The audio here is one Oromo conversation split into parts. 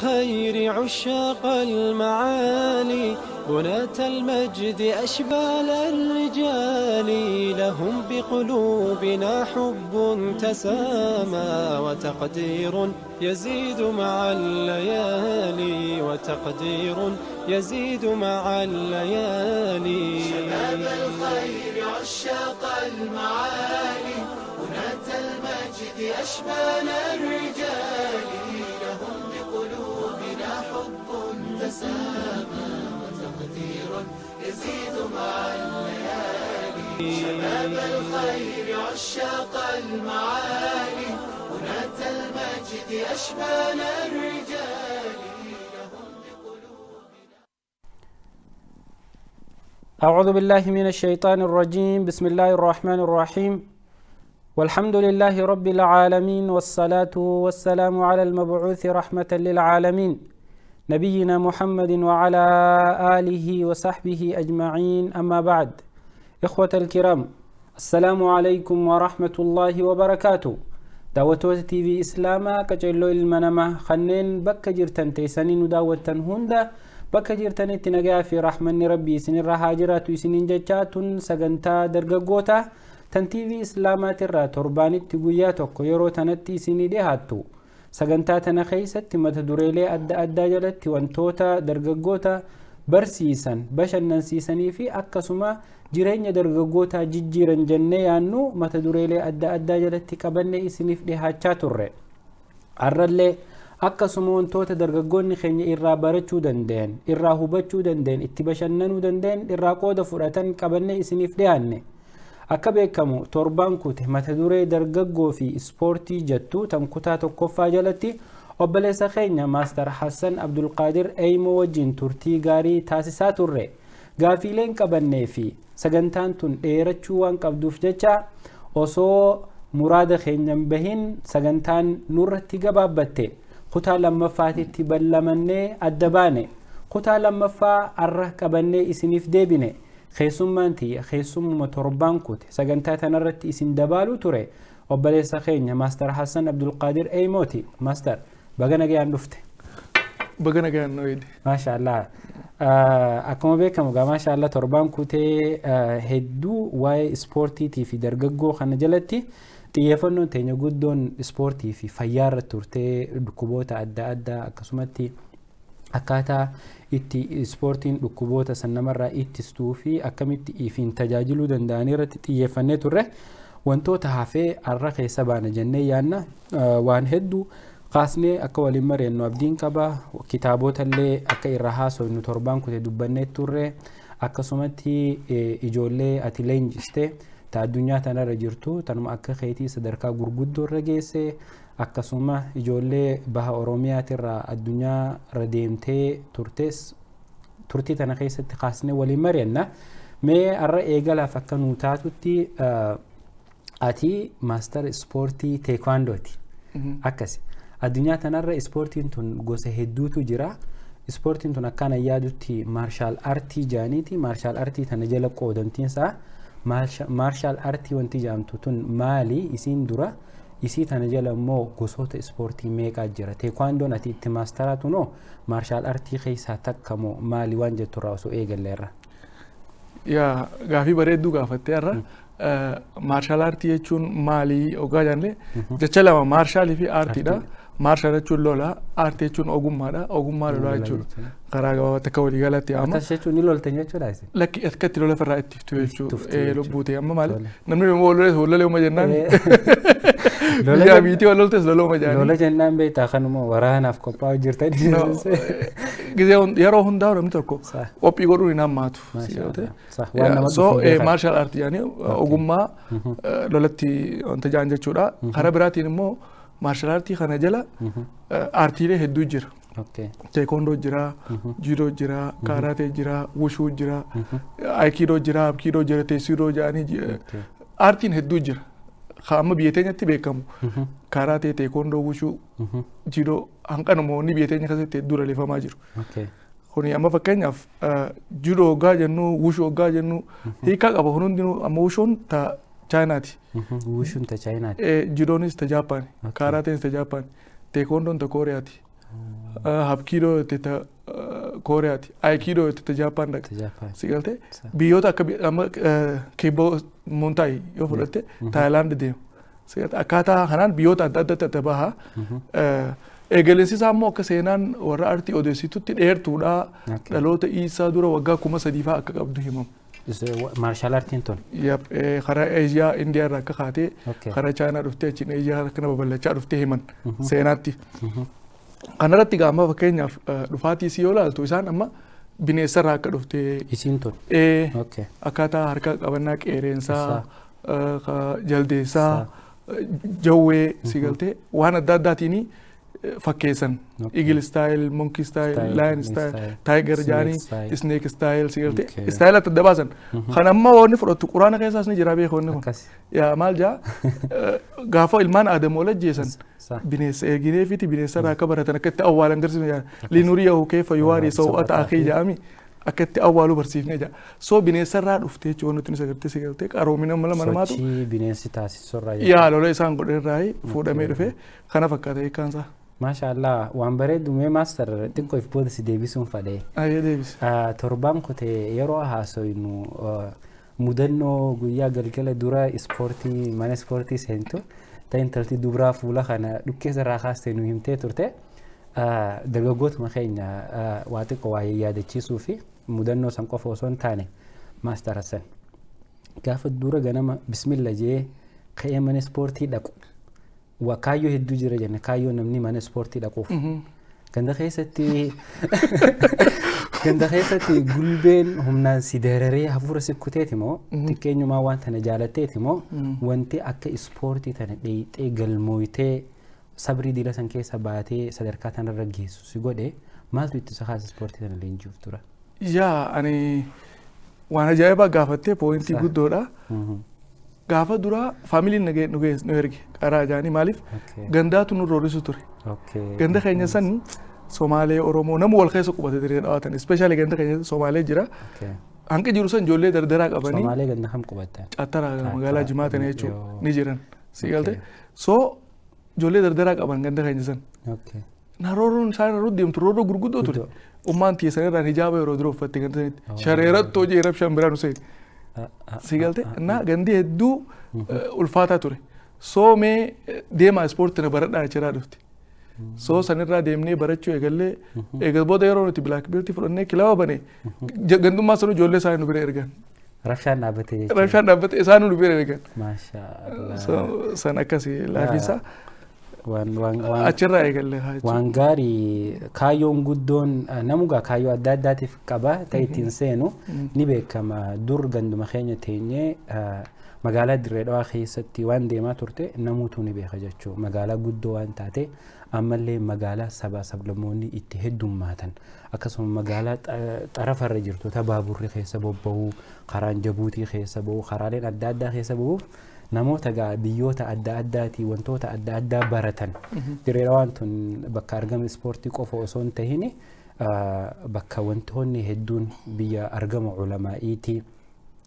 الخير عشاق المعالي، بناة المجد أشبال الرجال، لهم بقلوبنا حب تسامى وتقدير يزيد مع الليالي، وتقدير يزيد مع الليالي. شباب الخير عشاق المعالي، بناة المجد أشبال الرجال، لهم بقلوبنا حب تسامى وتقدير يزيد مع الليالي. شباب الخير عشاق المعالي، بناة المجد أشبال الرجال، لهم بقلوبنا. أعوذ بالله من الشيطان الرجيم. بسم الله الرحمن الرحيم، والحمد لله رب العالمين، والصلاة والسلام على المبعوث رحمة للعالمين، نبينا محمد وعلى آله وصحبه أجمعين، أما بعد. إخوة الكرام، السلام عليكم ورحمة الله وبركاته. Daawwattoota TV Islaamaa qaceelloo ilma namaa kanneen bakka jirtan teessanii nu daawwattan hunda, bakka jirtanitti nagaa fi rahmanni Rabbii isinirra haa jiraatu isiniin jechaa, tun sagantaa dargaggoota tan TV Islaamaatirraa torbaanitti guyyaa tokko yeroo tanatti isinii dhiyaattu. Sagantaa tana keessatti mata dureelee adda addaa jalatti wantoota dargaggoota barsiisan, bashannansiisanii fi akkasuma jireenya dargaggootaa jijjiiran jennee yaannu mata dureelee adda addaa jalatti qabannee isiniif dhihaachaa turre. Har'allee akkasuma wantoota dargaggoonni keenya irraa barachuu danda'an, irraa hubachuu danda'an, itti bashannanuu danda'an, irraa qooda fudhatan qabannee isiniif dhiyaanne. Akka beekamu torbaan kute mata duree dargaggoo fi ispoortii jettu tan kutaa tokkoffaa jalatti obboleessa keenya Maastar Hassan Abdulqaadir Eymoo wajjin turtii gaarii taasisaa turre. Gaafiileen qabannee fi sagantaan tun dheerachuu waan qabduuf jecha osoo muraada keenyan bahin sagantaan nurratti gabaabbatte. Kutaa lammaffaatitti ballamannee adda baane. Kutaa lammaffaa arra qabannee isiniif deebine. Keessummaan tiyya keessummuma torbaan kute sagantaa tanarratti isin dabaaluu ture, obboleessa keenya Maastar Hassan Abdulqaadir Eymooti. Maastar, baga nagayaan dhufte. Baga nagaan nu eede. Maasha Allah. Akkuma beekamu gaa, maasha Allah, torbaan kutee hedduu waa'ee ispoortiitii fi dargaggoo kana jalatti xiyyeeffannoon teenya guddoon ispoortii fi fayyaa irratti turtee, dhukkuboota adda addaa akkasumatti akkaataa itti ispoortiin dhukkuboota san namarraa ittistuu fi akkamitti ifiin tajaajiluu danda'an irratti xiyyeeffannee turre. Wantoota hafee har'a keessa baana jennee yaanna. Waan hedduu kaasnee akka waliin mari'annu abdiin qaba. Kitaabota illee akka irra haasofnu torbaan kute dubbannee turre. Akkasumatti ijoollee ati leenjiste ta addunyaa tanarra jirtu, tanuma akka keetii sadarkaa gurguddoo irra geesse, akkasuma ijoollee baha Oromiyaatirraa addunyaa irra deemtee turtes turtii tana keessatti kaasnee waliin mari'anna. Mee har'a eegalaaf akka nuu taatutti, ati maastar ispoortii teekwaandooti. Akkasi. Addunyaa tanarra ispoortiin tun gosa hedduutu jira. Ispoortiin tun akkaan yaadutti martial artii jaaniiti. Martial artii tana jala qoodamtiinsaa, martial artii wanti jaamtu tun maali isiin dura? Isii tana jala immoo gosoota ispoortii meeqaa jira? Teekwaandoon ati itti maastaraa tunoo martial artii keessaa takka moo maali waan jetturraa osoo eegalleerra? Yaa, gaafii bareedduu gaafattee har'a. Martial artii jechuun maali ogaa jennee, jecha lama, martialii fi artiidha. Martial jechuun lola, aartii jechuun ogummaadha. Ogummaa lolaa jechuudha. Karaa gabaabaatti akka waliigalaatti yaama. Akkas jechuun ni loltan jechuudha isin? Lakki, akka itti lola ofirraa ittiftu Ittuftu jechuudha. jechuudha. Lubbuu ta'e amma maali? Tole. Namni immoo lolee lolee uma jennaan. Lola Biyyaa biitii wal loltes loloo uma Lola jaanii. jennaan beektaa, kanuma waraanaaf qophaa'u jirtanii. No, Gizee yeroo hundaa namni tokko qophii godhuun hin hammaatu. Maasha Si yoo ta'e. Allah. Sah, waan nama So dhufu beekan. Martial art yaani ogummaa lolatti wanta jaan jechuudha. Karaa biraatiin immoo martial artii kana jala aartiilee hedduu jira. Teekondoo jira, juudoo jira, kaaraatee jira, wushuu jira, aikiidoo jira, abkiidoo jira, teessudoo jedhanii aartiin hedduu jira. Ka amma biyya teenyatti beekamu kaaraatee, teekondoo, wushuu, juudoo, hanqanuma wanni biyya teenya keessatti hedduu lalifamaa jiru. Kuni amma fakkeenyaaf juudoo hoggaa jennu, wushuu hoggaa jennu hiikaa qaba. Kun hundinuu amma wushuun ta Chaayinaati. Wushuun ta Chaayinaati. Juudoonis ta Jaapaani. Kaaraateen ta Jaapaani. Teekondoon ta Kooriyaati. Hapkiidoo jette ta Kooriyaati. Aikiidoo jette ta Jaappaan dhaqa. Jaappaan. Si galtee biyyoota akka amma Kibboo Muntaayi yoo fudhatte Taayilaand deema. Si galtee akkaataa kanaan biyyoota adda addaatti adda baha. Eegalinsi isaa immoo akka seenaan warra artii odeessitutti dheertuudha. Dhaloota Iisaa dura waggaa 3000 fa'aa akka qabdu himamu. Martial artiin tun. Yap, karaa Eeshiyaa Indiyaa irraa akka kaatee karaa Chaayinaa dhuftee achiin Eeshiyaa akkana babal'achaa dhuftee himan seenaatti. Kanarratti egaa amma fakkeenyaaf dhufaatii isii yoo ilaaltu isaan amma bineensarraa akka dhuftee Isiin tun. Akkaataa harka qabannaa qeereensaa, jaldeessaa, jawwee si galtee waan adda addaatiin fakkeessan. Eagle style, monkey style, lion style, tiger jaanii, snake style si galtee style adda adda baasan. Kan amma wanni fudhattu quraana keessaas ni jira beeku wanni kun. Yaa maal jaa gaafa ilmaan Aadamoo ajjeesan bineensa eegineefiti bineensa irraa akka baratan akka itti awwaalan garsiifne jaa. لنريه كيف يواري سوءة أخيه jaami akka itti awwaalu barsiifne jaa. So bineensa irraa dhufte jechuun wanti nuti agartee si galtee qaroomina mala namaatu Sochii bineensi taasisurraa. Yaa lola isaan godhe irraa fuudhamee dhufe kana fakkaata hiikkaan isaa. Maasha Allah, waan bareedu. Mee master, xiqqoo if booda si deebisuun fadhee. Ayyee, deebise. Torbaan kutee yeroo haasoynu mudannoo guyyaa galgala dura ispoortii mana ispoortii seentu ta intalti dubraa fuula kana dhukkee irraa kaastee nu himtee turte. Dargaggootuma keenya waa xiqqoo waa yaadachiisuu fi mudannoo san qofa osoo hin taane, Master Hassan gaafa dura ganama bismilla jee ka'ee mana ispoortii dhaqu waa kaayyoo hedduu jira jenne. Kaayyoo namni mana ispoortii dhaquuf ganda keessatti gulbeen humnaan si dararee hafuura si kuteeti moo xiqqeenyumaa waan tana jaalatteeti moo wanti akka ispoortii tana dheeyxee galmooytee sabrii diila san keessa baatee sadarkaa tanarra geessu si godhe maaltu itti isa kaasa ispoortii tana leenji'uuf tura? Yaa, ani waan ajaa'ibaa gaafattee, pointii guddoodha. Gaafa duraa faamiliin nu erge qaraa jaanii. Maaliif gandaatu nu roorrisu ture. Ganda keenya san Somaalee, Oromoo nama wal keessa qubate dirree dhawaatan. Especially ganda keenya Somaalee jira. Hanqi jiru san ijoollee dardaraa qabanii. Somaalee ganda kam qubattan? Cattaraa magaalaa Jimaatan jechuudha ni jiran. Si galte? So ijoollee dardaraa qaban ganda keenya san. Na roorroon isaan irra deemtu roorroo gurguddoo ture. Ummaan tiisan irraan hijaaba yeroo dura uffatte ganda sanitti. Shareerattoo jee rabshaan biraa nu seeni. Si galte? Na gandi hedduu ulfaataa ture. So mee deemaa ispoortii na baradhaa achirraa dhufte. So sanirraa deemnee barachuu eegallee. Eegal booda yeroo nuti black belt fudhannee kilaba bane gandummaa sanuu ijoollee isaanii nu bira ergan. Rabshaan dhaabbate jechuudha. Rabshaan dhaabbate, isaan nu bira ergan. Maasha Allah. So san akkasii laafiinsaa Waan waan waan achirraa eegallee haa jechuudha. Waan gaarii. Kaayyoon guddoon namugaa kaayyoo adda addaatiif qaba ta'e ittiin seenu ni beekama. Dur ganduma keenya teenyee magaalaa Dirree Dhawaa keessatti waan deemaa turte namuutu ni beeka jechuudha. Magaalaa guddoo waan taate ammallee magaalaa sabaa sablammoonni itti heddummaatan, akkasuma magaalaa xarafarra jirtu ta baaburri keessa bobba'uu, karaan Jabuutii keessa ba'uu, karaaleen adda addaa keessa ba'uuf namoota gaa biyyoota adda addaatii wantoota adda addaa baratan. Dirree Dhawaan tun bakka argama ispoortii qofa osoo hin tahin bakka wantoonni hedduun biyya argama ulamaa'iitii,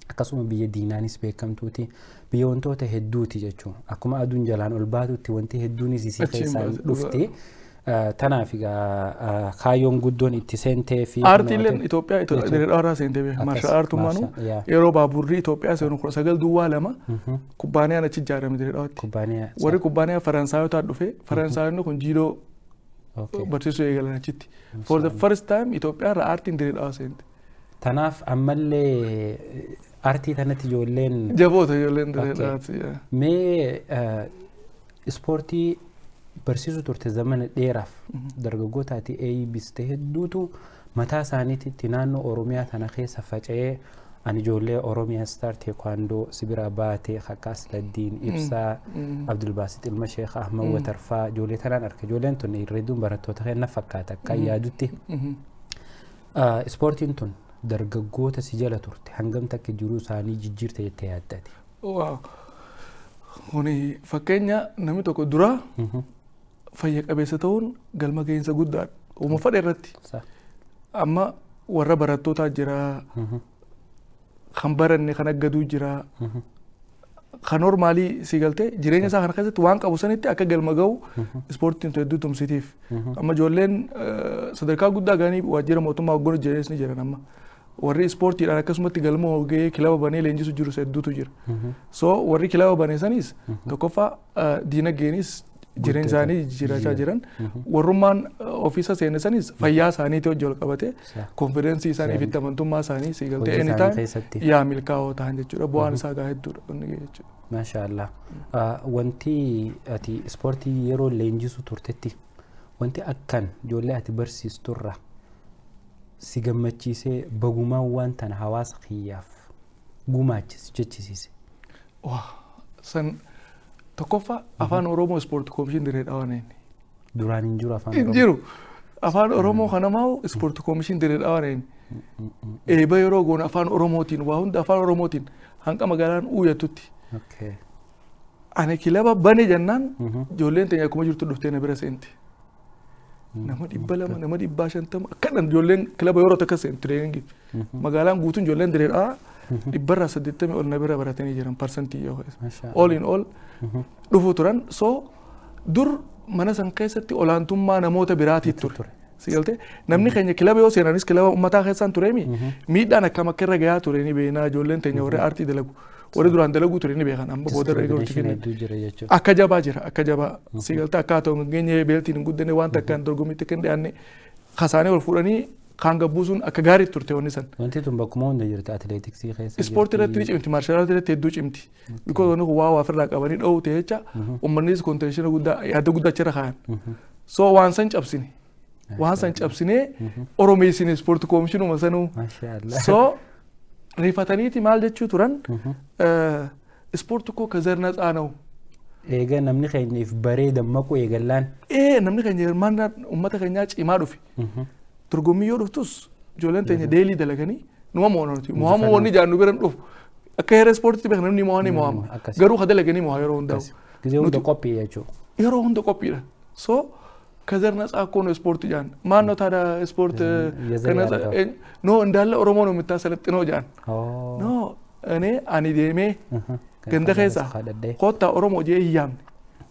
akkasuma biyya diinaanis beekamtuuti, biyya wantoota hedduuti jechuudha. Akkuma aduun jalaan ol baatutti wanti hedduunis isii Achiin keessaan baate, dhufti. Tanaaf egaa kaayyoon guddoon itti seentee fi Aartiileen Itoophiyaa Dirree Dhawaa irraa seentee beeka. Martial artummaanuu yeroo baaburri Itoophiyaa seenu 1902 kubbaaniyaan achi ijaarame Dirree Dhawaatti. Kubbaaniyaa. Warri kubbaaniyaa Faransaayotaa dhufe, Faransaayonni kun jiidoo barsiisuu eegalan achitti. For the first time Itoophiyaa irraa aartiin Dirree Dhawaa seente. Tanaaf ammallee aartii tanatti ijoolleen Jaboota ijoolleen Dirree Dhawaatti. Mee ispoortii barsiisuu turte zamana dheeraaf dargaggootaati eeybiste hedduutu mataa isaaniitti naannoo Oromiyaa tana keessa faca'ee ani ijoollee Oromiyaa Star Teekwaandoo si bira baatee akka Asladdiin Ibsaa, Abdulbaasit ilma Sheekh Ahmad Watarfaa ijoollee tanaan arga. Ijoolleen tun hedduun barattoota keenya fakkaata akka yaadutti. Ispoortiin tun dargaggoota si jala turte hangam takka jiruu isaanii jijjiirte jettee yaaddate? Waaw. Kuni fakkeenya namni tokko dura fayya qabeessa ta'uun galma gahiinsa guddaadha. Uuma fadhe irratti. Amma warra barattootaa jira, kan baranne kan aggaduu jira, Kan normaalii si galtee jireenya isaa kana keessatti waan qabu sanitti akka galma gahu ispoortiin hedduu tumsitiif. Amma ijoolleen sadarkaa guddaa gahanii waajjira mootummaa hogganuu jireenya ni jiran amma. Warri ispoortiidhaan akkasumatti galma gahee kilaba banee leenjisu jiru hedduutu jira. So warri kilaba banee sanis tokkoffaa diinagdeenis jireenya isaanii jijjiirachaa jiran, warrummaan ofiisa seene sanis fayyaa isaaniitii hojii wal qabate, confidence isaanii fi amantummaa isaanii si galtee anytime yaa milkaa'oo ta'an jechuudha. Bu'aan isaa gaa hedduudha jechuudha. Maasha Allah. Wanti ati ispoortii yeroo leenjisu turtetti, wanti akkan ijoollee ati barsiisturra si gammachiisee bagumaan waan tana hawaasa kiyyaaf gumaachis jechisiise? San tokkoffaa Afaan Oromoo Ispoortii Koomishin dirree dhawaan inni. Duraan hin jiru Afaan Hin Oromoo. jiru. Afaan Oromoo kanamaa'u Ispoortii Koomishin dirree dhawaan inni. Eeba yeroo goonu Afaan Oromootiin, waa hunda Afaan Oromootiin hanqa magaalaan uuyatutti. Ani kilaba bane jennaan ijoolleen teenya akkuma jirtu dhuftee na bira seenti. Nama 200, nama 150 akkana ijoolleen kilaba yeroo takka seenti trainingiif. Magaalaan guutuun ijoolleen dirree dhawaa 80% ol na bira baratanii jiran, parsantii yoo all in all dhufu turan. So dur mana san keessatti olaantummaa namoota biraatiif ture. Si galtee, namni keenya kilaba yoo seenanis, kilaba uummataa keessaan tureemi, miidhaan akkam akka irra gahaa ture ni beekna. Ijoolleen teenya warri aartii dalagu, warri duraan dalaguu ture ni beekan. Amma booda irra Discrimination hedduu jira jechuudha. Akka jabaa jira, akka jabaa. Si galtee, akka haa ta'u hin geenye, beltiin hin guddanne, waan takkaan dorgommiitti akka hin dhiyaanne kasaanii ol fuudhanii kaan gabbuusuun akka gaarii turte wanni san. Wanti tun bakkuma hunda jirti, atileetiksii keessa. Ispoortii irratti ni cimti, martial artii irratti hedduu cimti. Because wanni kun waa waa ofirraa qabanii dha'uu ta'e jecha uummannis contention guddaa, yaada guddaa achirra kaayan. So waan san cabsine. Waan san cabsinee Oromeessine ispoortii koomishinuma sanuu. Maasha Allah. So rifataniiti maal jechuu turan, ispoortii koo ከዘር ነፃ ነው. Eega namni keenya if baree dammaqu eegallaan. Ee, namni keenya hirmaannaan uummata keenyaa cimaa dhufe. Dorgommii yoo dhuftus ijoolleen teenya daily dalaganii numa mo'ana nuti. Mo'amuu wanni jaannu bira hin dhufu. Akka heera ispoortiitti beekan namni mo'aa ni mo'ama. Garuu ka dalaganii mo'a yeroo hundaa'u. Gizee hunda qophii jechuudha. Yeroo hunda qophiidha. So ከዘር ነፃ እኮ ነው ስፖርት ጃን ማን ነው ታዲያ ስፖርት የዘር ከነፃ ያደረገው? No, እንዳለ ኦሮሞ ነው የምታሰለጥነው ጃን። No, እኔ ani deemee ganda keessa kottaa Oromoo jee hin yaamne.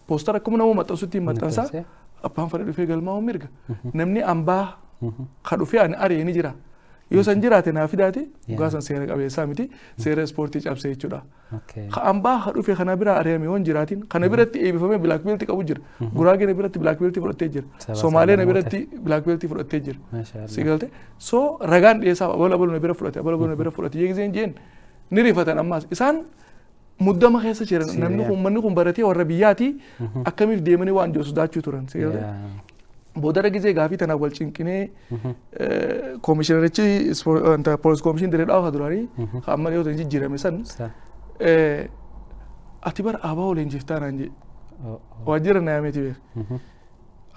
Poster akkuma nama maxxansutti hin maxxansaa. Abbaan fedhe dhufee galmaa'uu mirga. Namni ambaa ka dhufee ani ari'e ni jira. Yoo san jiraate naa fidaate, dhugaa san seera qabeessaa miti, seera ispoortii cabsee jechuudha. Ka ambaa ka dhufe kana bira ari'ame yoo hin jiraatin, kana biratti eebbifamee black belt qabu jira. Guraagee na biratti black belt fudhattee jira. Somaalee na biratti black belt fudhattee jira. Si galte, so ragaan dhiyeessaaf, abalu abalu na bira fudhate, abalu abalu na bira fudhate yeegzeen jeen ni rifatan. Ammaas isaan muddama keessa jiran, namni kun manni kun baratee warra biyyaati, akkamiif deemanii waan jiru sodaachuu turan, si galte. Boodara gizee gaafii tanaaf wal cinqinee koomishinarichi poolis koomishin diree dhawa duraanii amma dhiyoo ta'e jijjiirame san, ati bara abaa leenjiftaa naan jedhe, waajjira na yaameeti beek.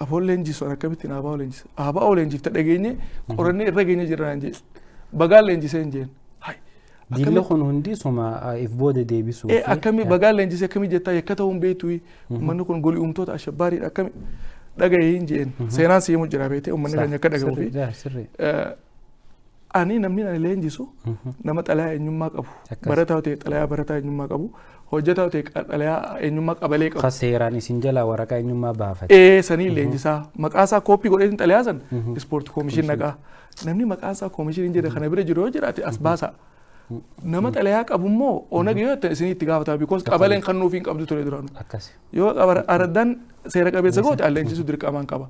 Aboon leenjisu an akkamittiin abaa leenjisa? Abaa leenjifta dhageenye, qorannee irra geenye jira naan jedhe. Bagaan leenjisee hin jeen. Dilli kun hundi suma if booda deebisuu. Ee, akkami bagaan leenjisee akkamii jettaa, yakka ta'uu hin beektu, uummanni kun golii uumtoota ashabbaariidha, akkami dhagahee hin jeen. Seenaan si'imu jira beekte, uummanni keenya akka dhagahuu fi ani namni ani leenjisu nama xalayaa eenyummaa qabu, barataa ta'e xalayaa barataa eenyummaa qabu, hojjetaa ta'e xalayaa eenyummaa qabalee qabu. Ka seeraan isin jalaa waraqaa eenyummaa baafate. Ee, sanii leenjisaa maqaa isaa kooppii godheetiin xalayaa san ispoortii koomishin naqaa. Namni maqaa isaa koomishin jedhe kana bira jiru yoo jiraate as baasa. Nama xalayaa qabu immoo onag yoo jettan isinii itti gaafatama, because qabaleen kan nuuf hin qabdu ture duraanu. Yoo araddaan seera qabeessa goote leenjisuu dirqamaan qaba.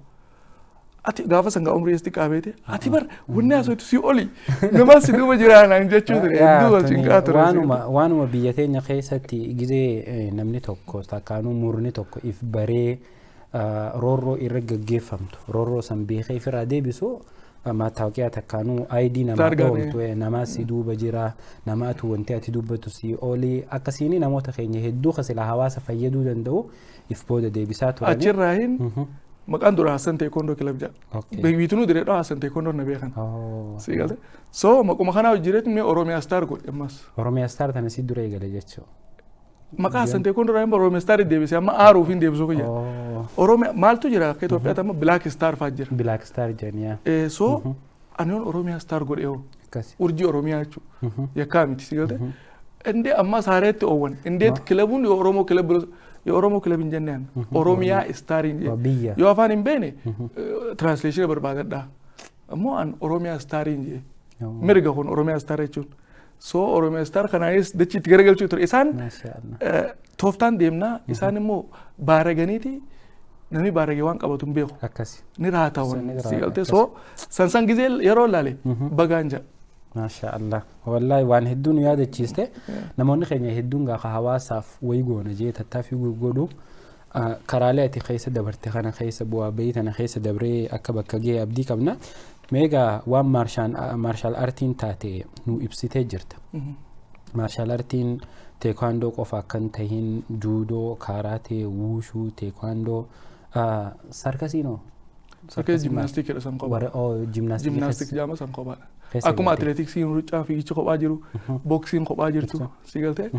Ati gaafa sangaa umrii eesti qabeete, ati bar wanni haasoftu si oli nama si duuba jiraanaan jechuu ture, hedduu wal cinqaa ture. Waanuma biyya teenya keessatti gizee namni tokko takkaanuu murni tokko if baree roorroo irra gaggeeffamtu, roorroo san beekee ifirraa deebisu, mattaawoqiyaa takkaanuu ID namaa dhoomtu, namaa si duuba jira, namaatu wanti ati dubbatu si olii akkasiini namoota keenya hedduu kasila hawaasa fayyaduu danda'u if booda deebisaa turani. Achirraa hin maqaan dura Hassan Teekondoo kilab jedha. Biitunuu direedhaa Hassan Teekondoo na beekan. Si galte. So maquma kanaa hojjeteetu mee Oromiyaa Star godhe ammas. Oromiyaa Star tana si dura eegale jechuudha. Maqaa Hassan Teekondoo irraa Oromiyaa Star deebisee amma aaruuf hin deebisuu kiyya. Oromiyaa maaltu jira akka Itoophiyaatti amma Black Star fa'aa jira. Black Star jedhanii. So ani yoon Oromiyaa Star godhe hoo, urjii Oromiyaa jechuudha. Yakkaa miti, si galte. እንዴ amma saareetti oowwan እንዴት kilabuun የኦሮሞ ክለብ ብሎ የኦሮሞ ክለብ hin jenneen Oromiyaa Stariin Biyya. Yoo afaan hin beekne translation barbaadadha. Ammoo an Oromiyaa Stariin jee mirga kun Oromiyaa Star jechuun. So Oromiyaa Star kanaanis dachi itti garagalchuu ture. Isaan Maashaallah. Tooftaan deemnaa, isaan immoo baaraganiiti, namni baaragee waan qabatu hin beeku. Akkasi. Ni raatawan Ni si raata, galtee, so san gizee yeroo ilaale bagaan jedha. Maashaallah. Wallaahi waan hedduu nu yaadachiiste. Namoonni keenya hedduun gaafa hawaasaaf wayii goona jee tattaaffii godhu, karaalee ati keessa dabarte kana keessa, bu'aa bahii tana keessa dabree akka bakka ga'e abdii qabna. Meegaa waan martial artiin taate nu ibsitee jirta. Martial artiin teekwaandoo qofa akka hin tahin, juudoo, kaaraatee, wuushuu, teekwaandoo, sarkasiinoo? Sarkasii jimnaastikiidha, san kophaa. Warra jimnaastikii. Jimnaastik jaama, san kophaadha. Keessa Akkuma galte. Atileetiksiin ruccaa fiigichi kophaa jiru, booksiin kophaa jirtu, si galtee,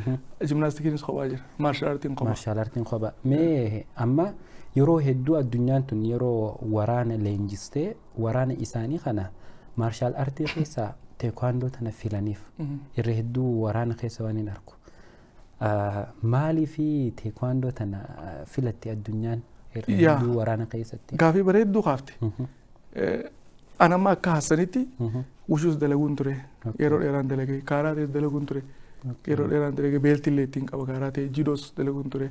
jimnaastikiinis kophaa jira, martial artiin kophaa. Martial artiin kophaa. Mee amma yeroo hedduu addunyaan tun yeroo waraana leenjistee waraana isaanii kana martial artii keessaa teekwaandoo tana filaniif irra hedduu waraana keessa waan hin argu. Maaliifi teekwaandoo tana filatte addunyaan irra hedduu waraana keessatti? Gaafii bareedduu kaafte. An amma akka hassanitti wushuus dalaguun ture, yeroo dheeraan dalagee, kaaraatees dalaguun ture, yeroo dheeraan dalagee, beeltillee ittiin qaba, kaaraatee, judoos dalaguun ture.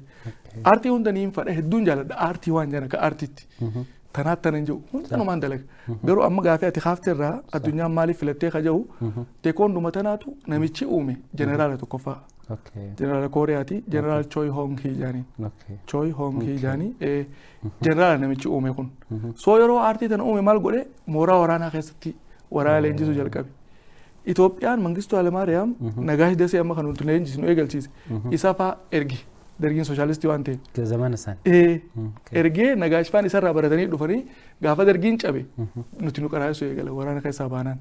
Aartii hunda niin fadha, hedduun jaaladha aartii waan jana akka aartiitti. Tanaatti tanan jiru hundumaan dalaga. Garuu amma gaafii ati kaafte irraa addunyaan maaliif filattee ka jiru, teekwoonduma tanaatu namichi uume jeneraala tokkoffaa. Jeneraala Kooriyaati, jeneraal Choi Hong Hee jaaniin. Choi Hong Hee jaanii jeneraala namichi uume kun. So yeroo aartii tana uume maal godhe? Mooraa waraanaa keessatti waraana leenjisuu jalqabe. Itoophiyaan Mangistuu Hayilamaariyaam, Nagaash Dasee amma kan nuti leenjisnu eegalchiise. Isa faa ergi, dargiin sooshaalistii waan ta'eef. Zamana san. Ergee Nagaash faan isarraa baratanii dhufanii, gaafa dargiin cabe nuti nu qaraasuu eegala waraana keessaa baanaan.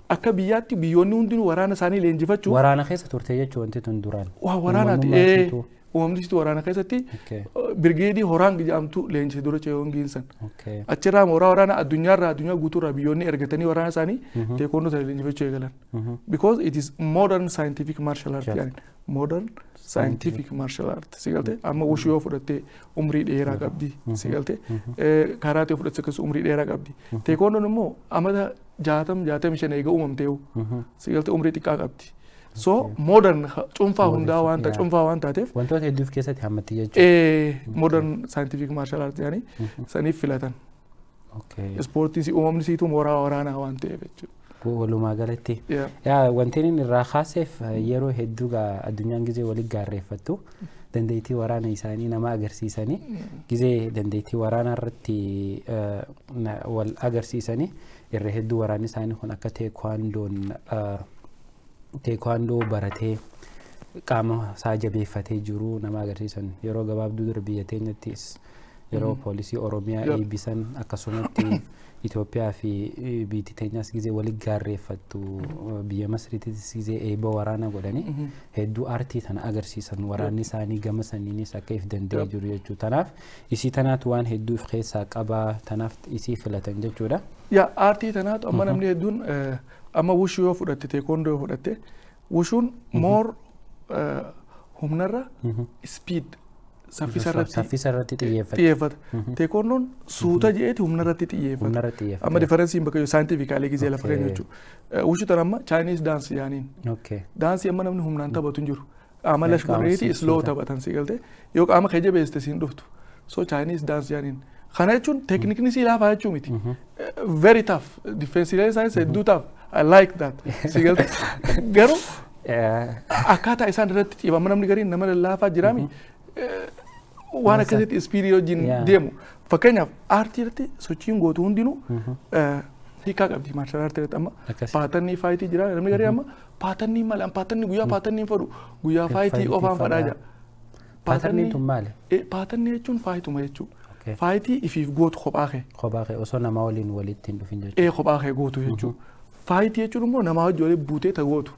Akka biyyaatti biyyoonni hundinuu waraana isaanii leenjifachuu. Waraana keessa turte jechuun wanti tun duraan. Waa waraanaati. Uumamummaa isiitu. Uumamni isiitu waraana keessatti birgeedii Horaan jedhamtu leenjise dura Cheeyoongiin san. Achirraa mooraa waraanaa addunyaarraa, addunyaa guutuurraa biyyoonni ergatanii waraana isaanii teekwoondoo sana leenjifachuu eegalan. Because it is modern scientific martial art yaani modern scientific martial art, si galte? Amma wushuu yoo fudhatte umrii dheeraa qabdi, si galte? Karaatee fudhatte akkasuma umrii dheeraa qabdi. Teekwoondoon immoo amata 60, 65 eega uumamteewu, si galte, umrii xiqqaa qabdi. So modern cuunfaa hundaa waan cuunfaa waan taateef. Wantoota hedduu of keessatti hammatti jechuudha. Modern scientific martial art yaani saniif filatan. Ispoortiin si uumamni siitu mooraa waraanaa waan ta'eef jechuudha. Walumaa galatti. Yaa, wanti inni irraa kaaseef yeroo hedduu gaa addunyaan gizee walitti gaarreeffattu dandeettii waraana isaanii nama agarsiisanii, gizee dandeettii waraanaa irratti wal agarsiisanii, irra hedduu waraanni isaanii kun akka teekwaandoon teekwaandoo baratee qaama isaa jabeeffatee jiru nama agarsiisan. Yeroo gabaabduu dura biyya teenyattis yeroo poolisii Oromiyaa eebbisan, akkasumatti Itoophiyaa fi biyyi teenyas gizee walitti gaarreeffattu, biyya Masriittis gizee eebba waraanaa godhanii hedduu aartii tana agarsiisan, waraanni isaanii gama saniinis akka if danda'ee jiru jechuudha. Tanaaf isii tanaatu waan hedduu of keessaa qabaa, tanaaf isii filatan jechuudha. Yaa, aartii tanaatu amma namni hedduun amma wushuu yoo fudhatte, teekwoondoo yoo fudhatte, wushuun more humnarra speed, saffisa irratti Saffisa irratti xiyyeeffata. Xiyyeeffata. Teekwoondoon suuta je'eeti humna irratti xiyyeeffata. Humna irratti xiyyeeffata. Amma differenceiin bakka scientifically gizee lafa keenya jechuudha. Wushuu tana amma Chinese dance yaaniin. Daansii amma namni humnaan taphatu hin jiru. Qaama lash Qaama godheeti slow suuta. Taphatan, si galte, yoo qaama kee jabeessite siin dhuftu. So Chinese dance yaaniin. Kana jechuun teeknikni sii laafaa jechuu miti. Very tough. Defensiileen isaaniis hedduu tough. I like that. Si galte, garuu akkaataa isaan irratti xiyyeeffama, amma namni gariin nama lallaafaa jiraami waan akkasitti speedii wajjin deemu. Fakkeenyaaf aartii irratti sochiin gootu hundinuu hiikaa qabdi. Martial artii irratti amma patternii fightii jira. Namni garii amma patternii malee patternii guyyaa patternii fedhu, guyyaa fightii qofaan fadhaa jira. Patterniin tun maali? Patternii jechuun fightuma jechuudha. Fightii ifiif gootu kophaa kee. Kophaa kee osoo namaa waliin walitti hin dhufin jechuudha. Ee, kophaa kee gootu jechuudha. Fightii jechuun immoo namaa wajji waliin buutee ta gootu.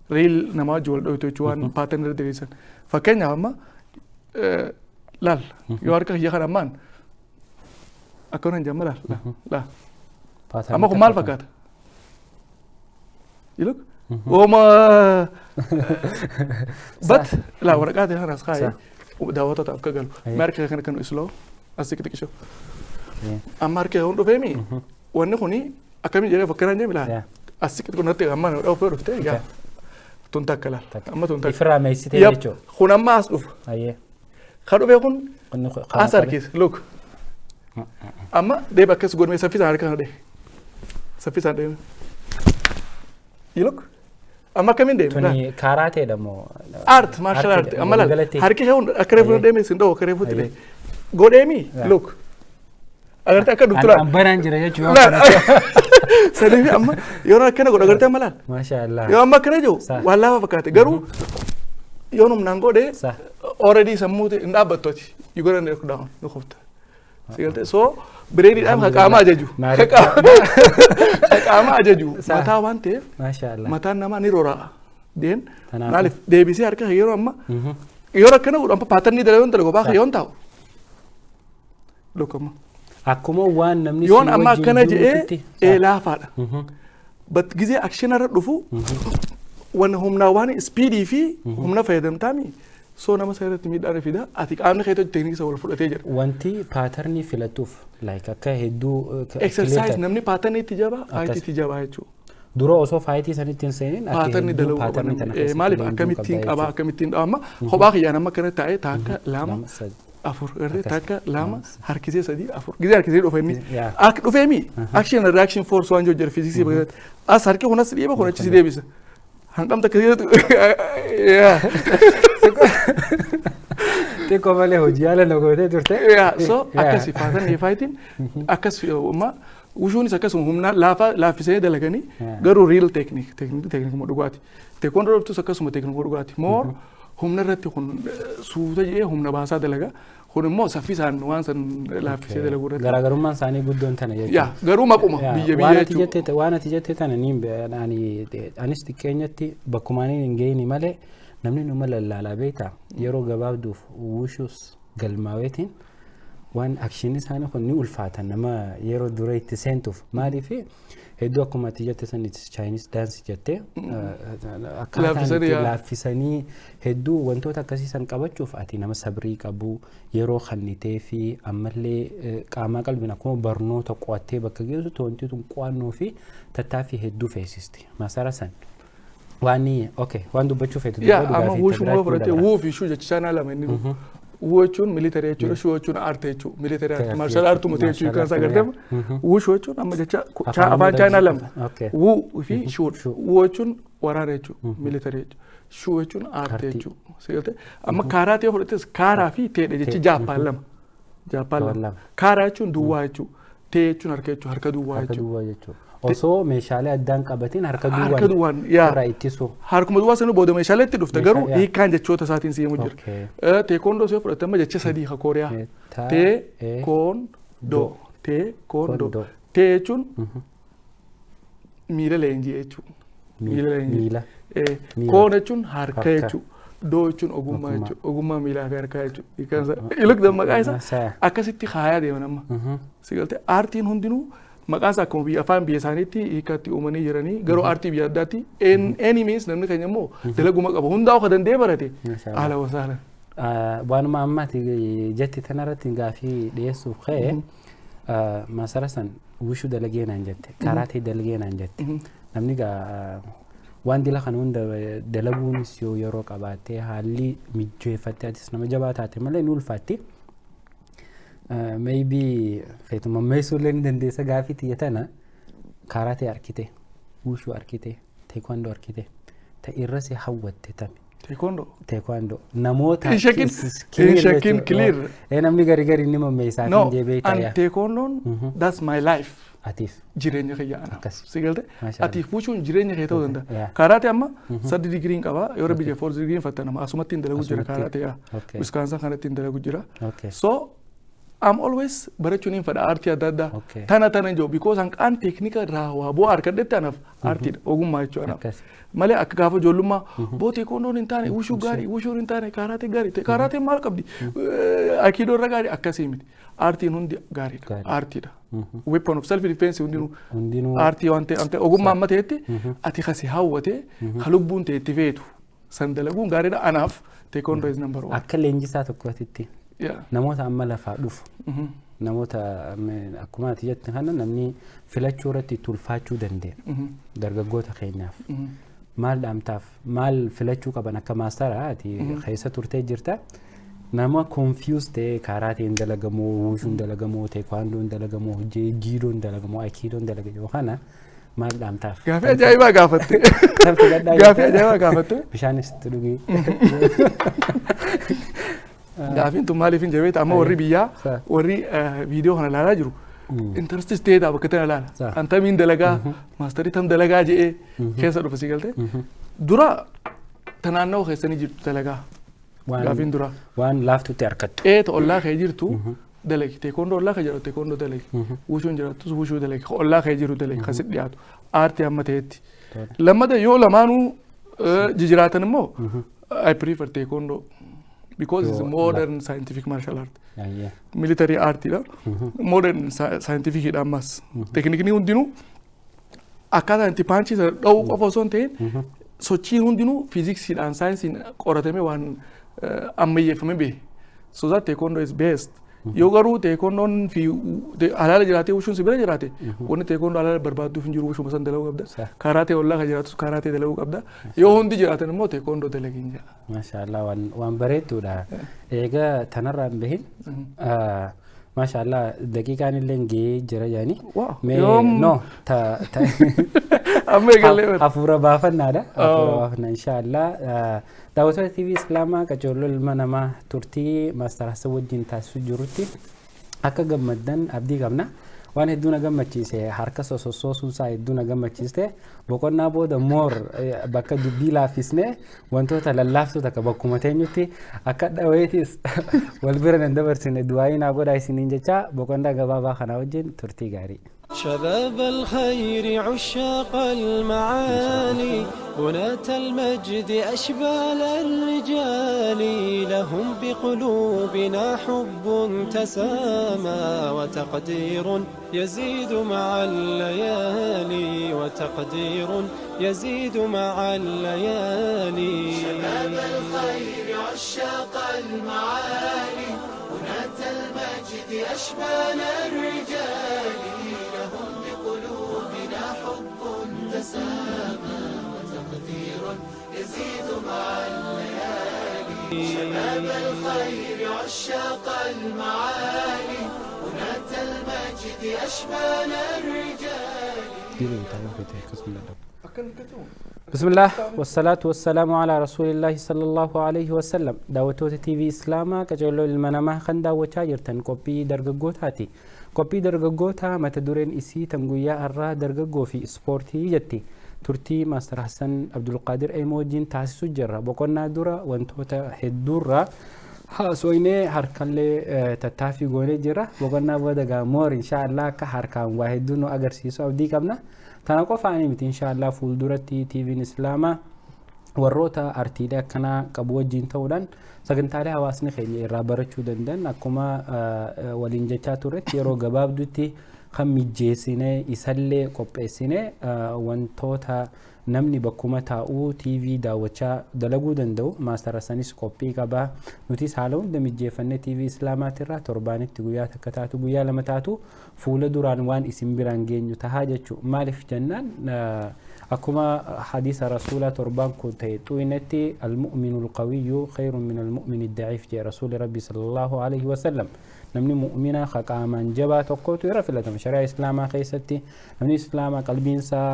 Real namaa wajji wal dhoytu jechuudha waan patternii irra diriirsan. Fakkeenyaaf amma laal, yoo harka kiyya kana ammaan akkana hin jamma, laal laal. Amma kun maal fakkaata? You look Ooma bat laa waraqaa ta'e kanas kaa'ee daawwattoota akka galu. Mee harka kana kan isloo as xiqqisho. Amma harka kun dhufeemi wanni kuni akkamiin jedhee fakkanaan jedhee laal. As xiqqoo natti amma na dhufee dhuftee gaa. Tun takka laal. Amma tun takka. Ifirraa meessitee jechuudha. Kun amma as dhufa. Ka dhufee kun as harkisa. Look. Amma deeba akkas godhame saffisaan harka kana dhee. Saffisaan deeme. You look. Amma akkamiin deeme? Tuni kaaraateedha moo? Art, martial art. Amma laal. Harki kee kun akka reefu deeme sin dha'u akka reefutti dhee. Godheemi look. Agartee akka dhuftu laal. Banaan jira jechuudha. Saniif amma yeroo akkana godhu agartee amma laal. Maasha Allah. Yoo amma akkana jiru waan laafa fakkaate garuu yoo humnaan godhe already sammuu hin dhaabbattu ati. You gonna knock down ni kufta. Si galtee so brainiidhaan ka qaama ajaju. Ka qaama ajaju mataa waan ta'eef mataan namaa ni rora'a. Deen maaliif deebisee harka yeroo amma yeroo akkana godhu amma patternii dalagu dalagu baa yoon taa'u. Look amma. Akkuma waan namni Yoon amma akkana jedhee laafaadha. But gizee action irra dhufu waan humnaa waan speedii fi humna fayyadamtaami soo nama seeratti miidhaan fida ati qaamni keetti teeknikii isa wal fudhatee jira. Wanti patternii filatuuf like akka hedduu Exercise namni patternii itti jabaa fightii itti jabaa jechuudha. Dura osoo fightii sanitti hin seenin akka patternii dalaguu qaban. Maaliif akkamittiin qabaa akkamittiin dhaama kophaa kiyyaan amma akkana taa'ee takka lama afur gartee takka lama harkisee sadii afur gizee harkisee dhufe inni akka dhufeemi action and reaction force waan jiru jira fiiziksii bakka as harki kun as dhiiba kun achi si deebisa hanqamta akkasii. Xiqqoo malee hojii haala na gootee turte. So akkasi patternii fightiin akkas amma wushuunis akkasuma humna laafa laaffisee dalaganii garuu real technique technique dhugaati. Teekwoondoo dhuftus akkasuma teeknikii dhugaati. More humna irratti kun suuta jedhee humna baasaa dalaga. Kun immoo saffisaan waan san laaffisee dalaguu irratti. Garaagarummaan isaanii guddoon tana jechuudha. Yaa garuu maquma biyya biyya jechuudha. Waan ati jette tana niin anis xiqqeenyatti bakkuma ani hin geenye malee namni numa lallaalaa beektaa yeroo gabaabduuf wushuus galmaaweetiin waan actionii isaanii kun ni ulfaata nama yeroo dura itti seentuuf maaliif hedduu akkuma ati jette san Chinese dance jettee akkaataan itti laaffisanii hedduu wantoota akkasii san qabachuuf ati nama sabrii qabu yeroo kannitee fi ammallee qaamaa qalbiin akkuma barnoota qo'attee bakka geessu wanti tun qo'annoo fi tattaaffii hedduu feesisti masara san. Waan okay waan dubbachuu feetu. Yaa amma wushuu moo fudhattee wuu fi shuu jecha chaanaa lama inni wuu jechuun military jechuudha shuu jechuun aartii jechuudha military aartii martial artuma ta'e jechuudha kan isaa agartee wuu shuu jechuun amma jecha afaan chaanaa lama wuu fi shuu wuu jechuun waraana jechuudha military jechuudha shuu jechuun aartii jechuudha amma kaaraatee fudhattes kaaraa fi teedha jechi Jaappaan lama Jaappaan lama kaaraa jechuun duwwaa jechuudha tee jechuun harka jechuudha harka duwwaa jechuudha. Osoo meeshaalee addaan qabatiin harka duwwaan harka duwwaan yaa irraa ittisu. Harkuma duwwaa sanuu booda meeshaalee itti dhufte garuu hiikkaan jechoota isaatiin si'amu jira. Teekondoo yoo fudhatte amma jecha sadii ka Kooriyaa. Teekondoo teekondoo tee jechuun miila leenjii jechuudha. Miila leenjii. Koon jechuun harka jechuudha. Doo jechuun ogummaa jechuudha. Ogummaa miilaa fi harkaa jechuudha. Hiikkaan isaa. Iluk maqaa isaa akkasitti kaayaa deeman amma. Si galtee aartiin hundinuu maqaan isaa akkuma biyya afaan biyya isaaniitti hiikkaatti uumanii jiranii garuu aartii biyya addaatti any means namni keenya immoo dalaguma qaba hundaa'u ka danda'ee barate haala wasaalan. Waanuma ammaati jetti tanarratti gaafii dhiyeessuuf ka'e masara san wushuu dalagee naan jette karaatee dalagee naan jette namni gaa waan dila kana hunda dalaguunis yoo yeroo qabaattee haalli mijeeffattee atis nama jabaa taate malee ni ulfaatti. Maybe feetuma ammeessuu illee ni dandeessa gaafii tiyya tana karaatee arkite wushuu arkite teekwaandoo arkite ta irra si hawwatte tami. Teekondoo. Teekwaandoo namoota. Hin shakkin hin shakkin clear. Namni gari gari ni mammeessaa No fi jee an teekondoon that's my life. Atiif. Jireenya kiyya ana. Akkas. Si galte Maasha atiif wuushuun jireenya kee ta'uu danda'a. Yaa. Karaate amma sadi digiriin qaba yoo rabbi jee fourth digiriin fattanama asumatti hin dalagu jira Asumatti. karaate yaa. Okay. Wisconsin kanatti hin dalagu jira. Okay. So I'm always barachuun hin fedha aartii adda addaa. Tana tana jiru because hanqaan teeknika irraa waa bu'aa argadhetti anaaf aartiidha, ogummaa jechuudha anaaf. Malee akka gaafa ijoollummaa boo teekoondoon hin taane, wushuu gaarii, wushuun hin taane, kaaraatee gaarii, kaaraateen maal qabdi, aikiidoo irra gaarii, akkasii miti. Aartiin hundi gaariidha. Aartiidha. Weapon of self defense hundinuu Hundinuu aartii waan ta'e ogummaa amma ta'etti ati kasi hawwatee ka lubbuun ta'e itti feetu san dalaguun gaariidha. Anaaf teekondoo is number one. Akka leenjisaa tokkootitti namoota amma lafaa dhufu, namoota akkuma ati jette kana namni filachuu irratti itti ulfaachuu dandeenya. Dargaggoota keenyaaf maal dhaamtaaf? Maal filachuu qaban? Akka maastara ati keessa turtee jirta. Nama confuse ta'ee kaaraateen dalagamoo, wushuun dalagamoo, teekwaandoon dalagamoo, jiidoon dalagamoo, aikiidoon dalagamoo kana maal dhaamtaaf? Gaafii ajaa'ibaa gaafatte. Kan filadhaa Gaafii jettee? ajaa'ibaa gaafatte. Bishaanis itti dhugii. Gaafiin tun maaliif hin jabeeta amma warri biyyaa warri viidiyoo kana ilaalaa jiru interestis ta'eedha bakka tana ilaala. An tamiin dalagaa, maastarii tam dalagaa je'ee keessa dhufa si galte. Dura ta naannawa keessanii jirtu dalagaa gaafiin dura. Waan laaftutti harkattu. Ee, ta ollaa kee jirtu dalagi. Teekondoo ollaa kee jedhu teekondoo dalagi. Wushuun jiraattus wushuu dalagi. Ka ollaa kee jiru dalagi kasi dhiyaatu. Aartii amma ta'etti. Lammata yoo lamaanuu jijiraatan immoo I prefer taekwondo because it's modern scientific martial art. Military artidha. Modern scientific dha ammas. Teknikni hundinuu akkaataa itti punchii sana dha'uu qofa osoo hin ta'in sochiin hundinuu fiiziksiidhaan saayinsiin qoratamee waan ammayyeeffamee bahe. So that taekwondo is best. Yoo garuu teekondoon fi halaala jiraatee wushuun si bira jiraate, wanni teekondoo halaala barbaadduuf hin jiru, wushuma san dalaguu qabda. Kaaraatee ollaa kan jiraatus kaaraatee dalaguu qabda. Yoo hundi jiraatan immoo teekondoo dalagiin jedha. Maashaallah, waan bareedduudha. Egaa tanarraa hin bahin. Maashaallah, daqiiqaan illee gahee jira jedhani. Mee no ta ta Amma eegallee bara. Hafuura baafannaadha. Hafuura baafannaa inshaallah. Daawwattoota TV Islaamaa qacolloo ilma namaa, turtii Maastar Hassan wajjin taasisuu jirutti akka gammaddan abdii qabna. Waan hedduu na gammachiise, harka sosossoosuun isaa hedduu na gammachiiste. Boqonnaa booda moor bakka dubbii laaffisnee wantoota lallaaftuu takka bakkuma teenyutti akka dhaweetis wal bira nan dabarsine du'aayii naa godhaa isiniin jecha boqonnaa gabaabaa kanaa wajjin turtii gaarii. شباب الخير عشاق المعالي، بناة المجد، أشبال الرجال، لهم بقلوبنا حب تسامى وتقدير يزيد مع الليالي، وتقدير يزيد مع الليالي. شباب الخير عشاق المعالي، بناة المجد، أشبال الرجال، لهم بقلوبنا حب تسامى وتقدير يزيد مع الليالي. شباب الخير عشاق المعالي، بناة المجد، أشبال الرجال. بسم الله والصلاة والسلام على رسول الله صلى الله عليه وسلم. Daawwattoota TV Islaamaa qajeeloo ilma namaa kan daawwachaa jirtan, qophii dargaggootaati. Qophii dargaggootaa mata dureen isii tan guyyaa har'aa dargaggoo fi ispoortii jetti. Turtii Maastar Hassan Abdulqaadir Eemoo wajjin taasisuu jirra. Boqonnaa dura wantoota hedduurraa haasoynee harkallee tattaaffii goonee jira. Boqonnaa booda gaamoor inshaallah akka harkaan waa hedduu nu agarsiisu abdii qabna. Tana qofaanii miti, inshaallah fuulduratti TV'n Islaamaa warroota artiilee akkanaa qabu wajjin ta'uudhaan sagantaalee hawaasni keenya irraa barachuu danda'an akkuma waliin jechaa turretti yeroo gabaabdutti kan mijjeessinee isallee qopheessinee wantoota namni bakkuma taa'uu TV daawwachaa dalaguu danda'u. Maastara sanis qophii qabaa, nutis haala hunda mijjeeffannee TV Islaamaatirraa torbaanitti guyyaa takka taatu, guyyaa lama taatu fuula duraan waan isin biraan geenyu tahaa jechuu. Maaliif jennaan, akkuma hadiisa rasuulaa torbaan kun ta'e xuynetti, المؤمن القوي خير من المؤمن الضعيف jee rasuuli rabbi صلى الله عليه وسلم. Namni mu'mina ka qaamaan jabaa tokkotu irra filatama. Shari'aa Islaamaa keessatti namni Islaamaa qalbiinsaa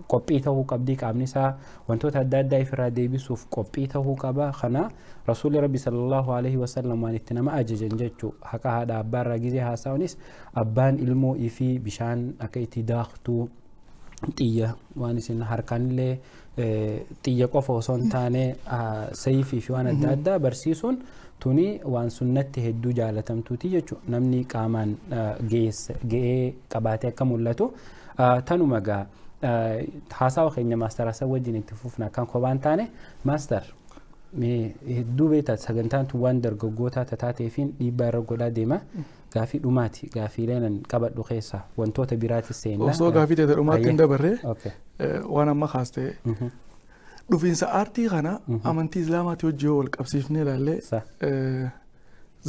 qophii ta'uu qabdii, qaamni isaa wantoota adda addaa ifirraa deebisuuf qophii ta'uu qaba. Kana rasuulli rabbi صلى الله عليه وسلم waan itti nama ajajan jechuu. Haqa haadha abbaarraa gizee haasa'unis abbaan ilmoo ifii bishaan akka itti daaktuu Xiyya waan isin harkaanillee xiyya qofa osoo hin taane sayfii fi waan adda addaa barsiisuun tuni waan sunnatti hedduu jaalatamtuuti jechuudha. Namni qaamaan ga'ee qabaatee akka mul'atu tanuma gaa haasawa keenya Master Hasan wajjin itti fufna kan kophaan taane. Master, hedduu beektaa, sagantaan tun waan dargaggootaa tataateefiin dhiibbaa irra godhaa deema. Gaafii dhumaati gaafiilee nan qabadhu keessaa, wantoota biraatis seenna. Osoo gaafii ta'e dhumaatti hin dabarre, waan amma kaastee dhufiinsa aartii kana amantii islaamaatti hojii wal qabsiifnee ilaallee,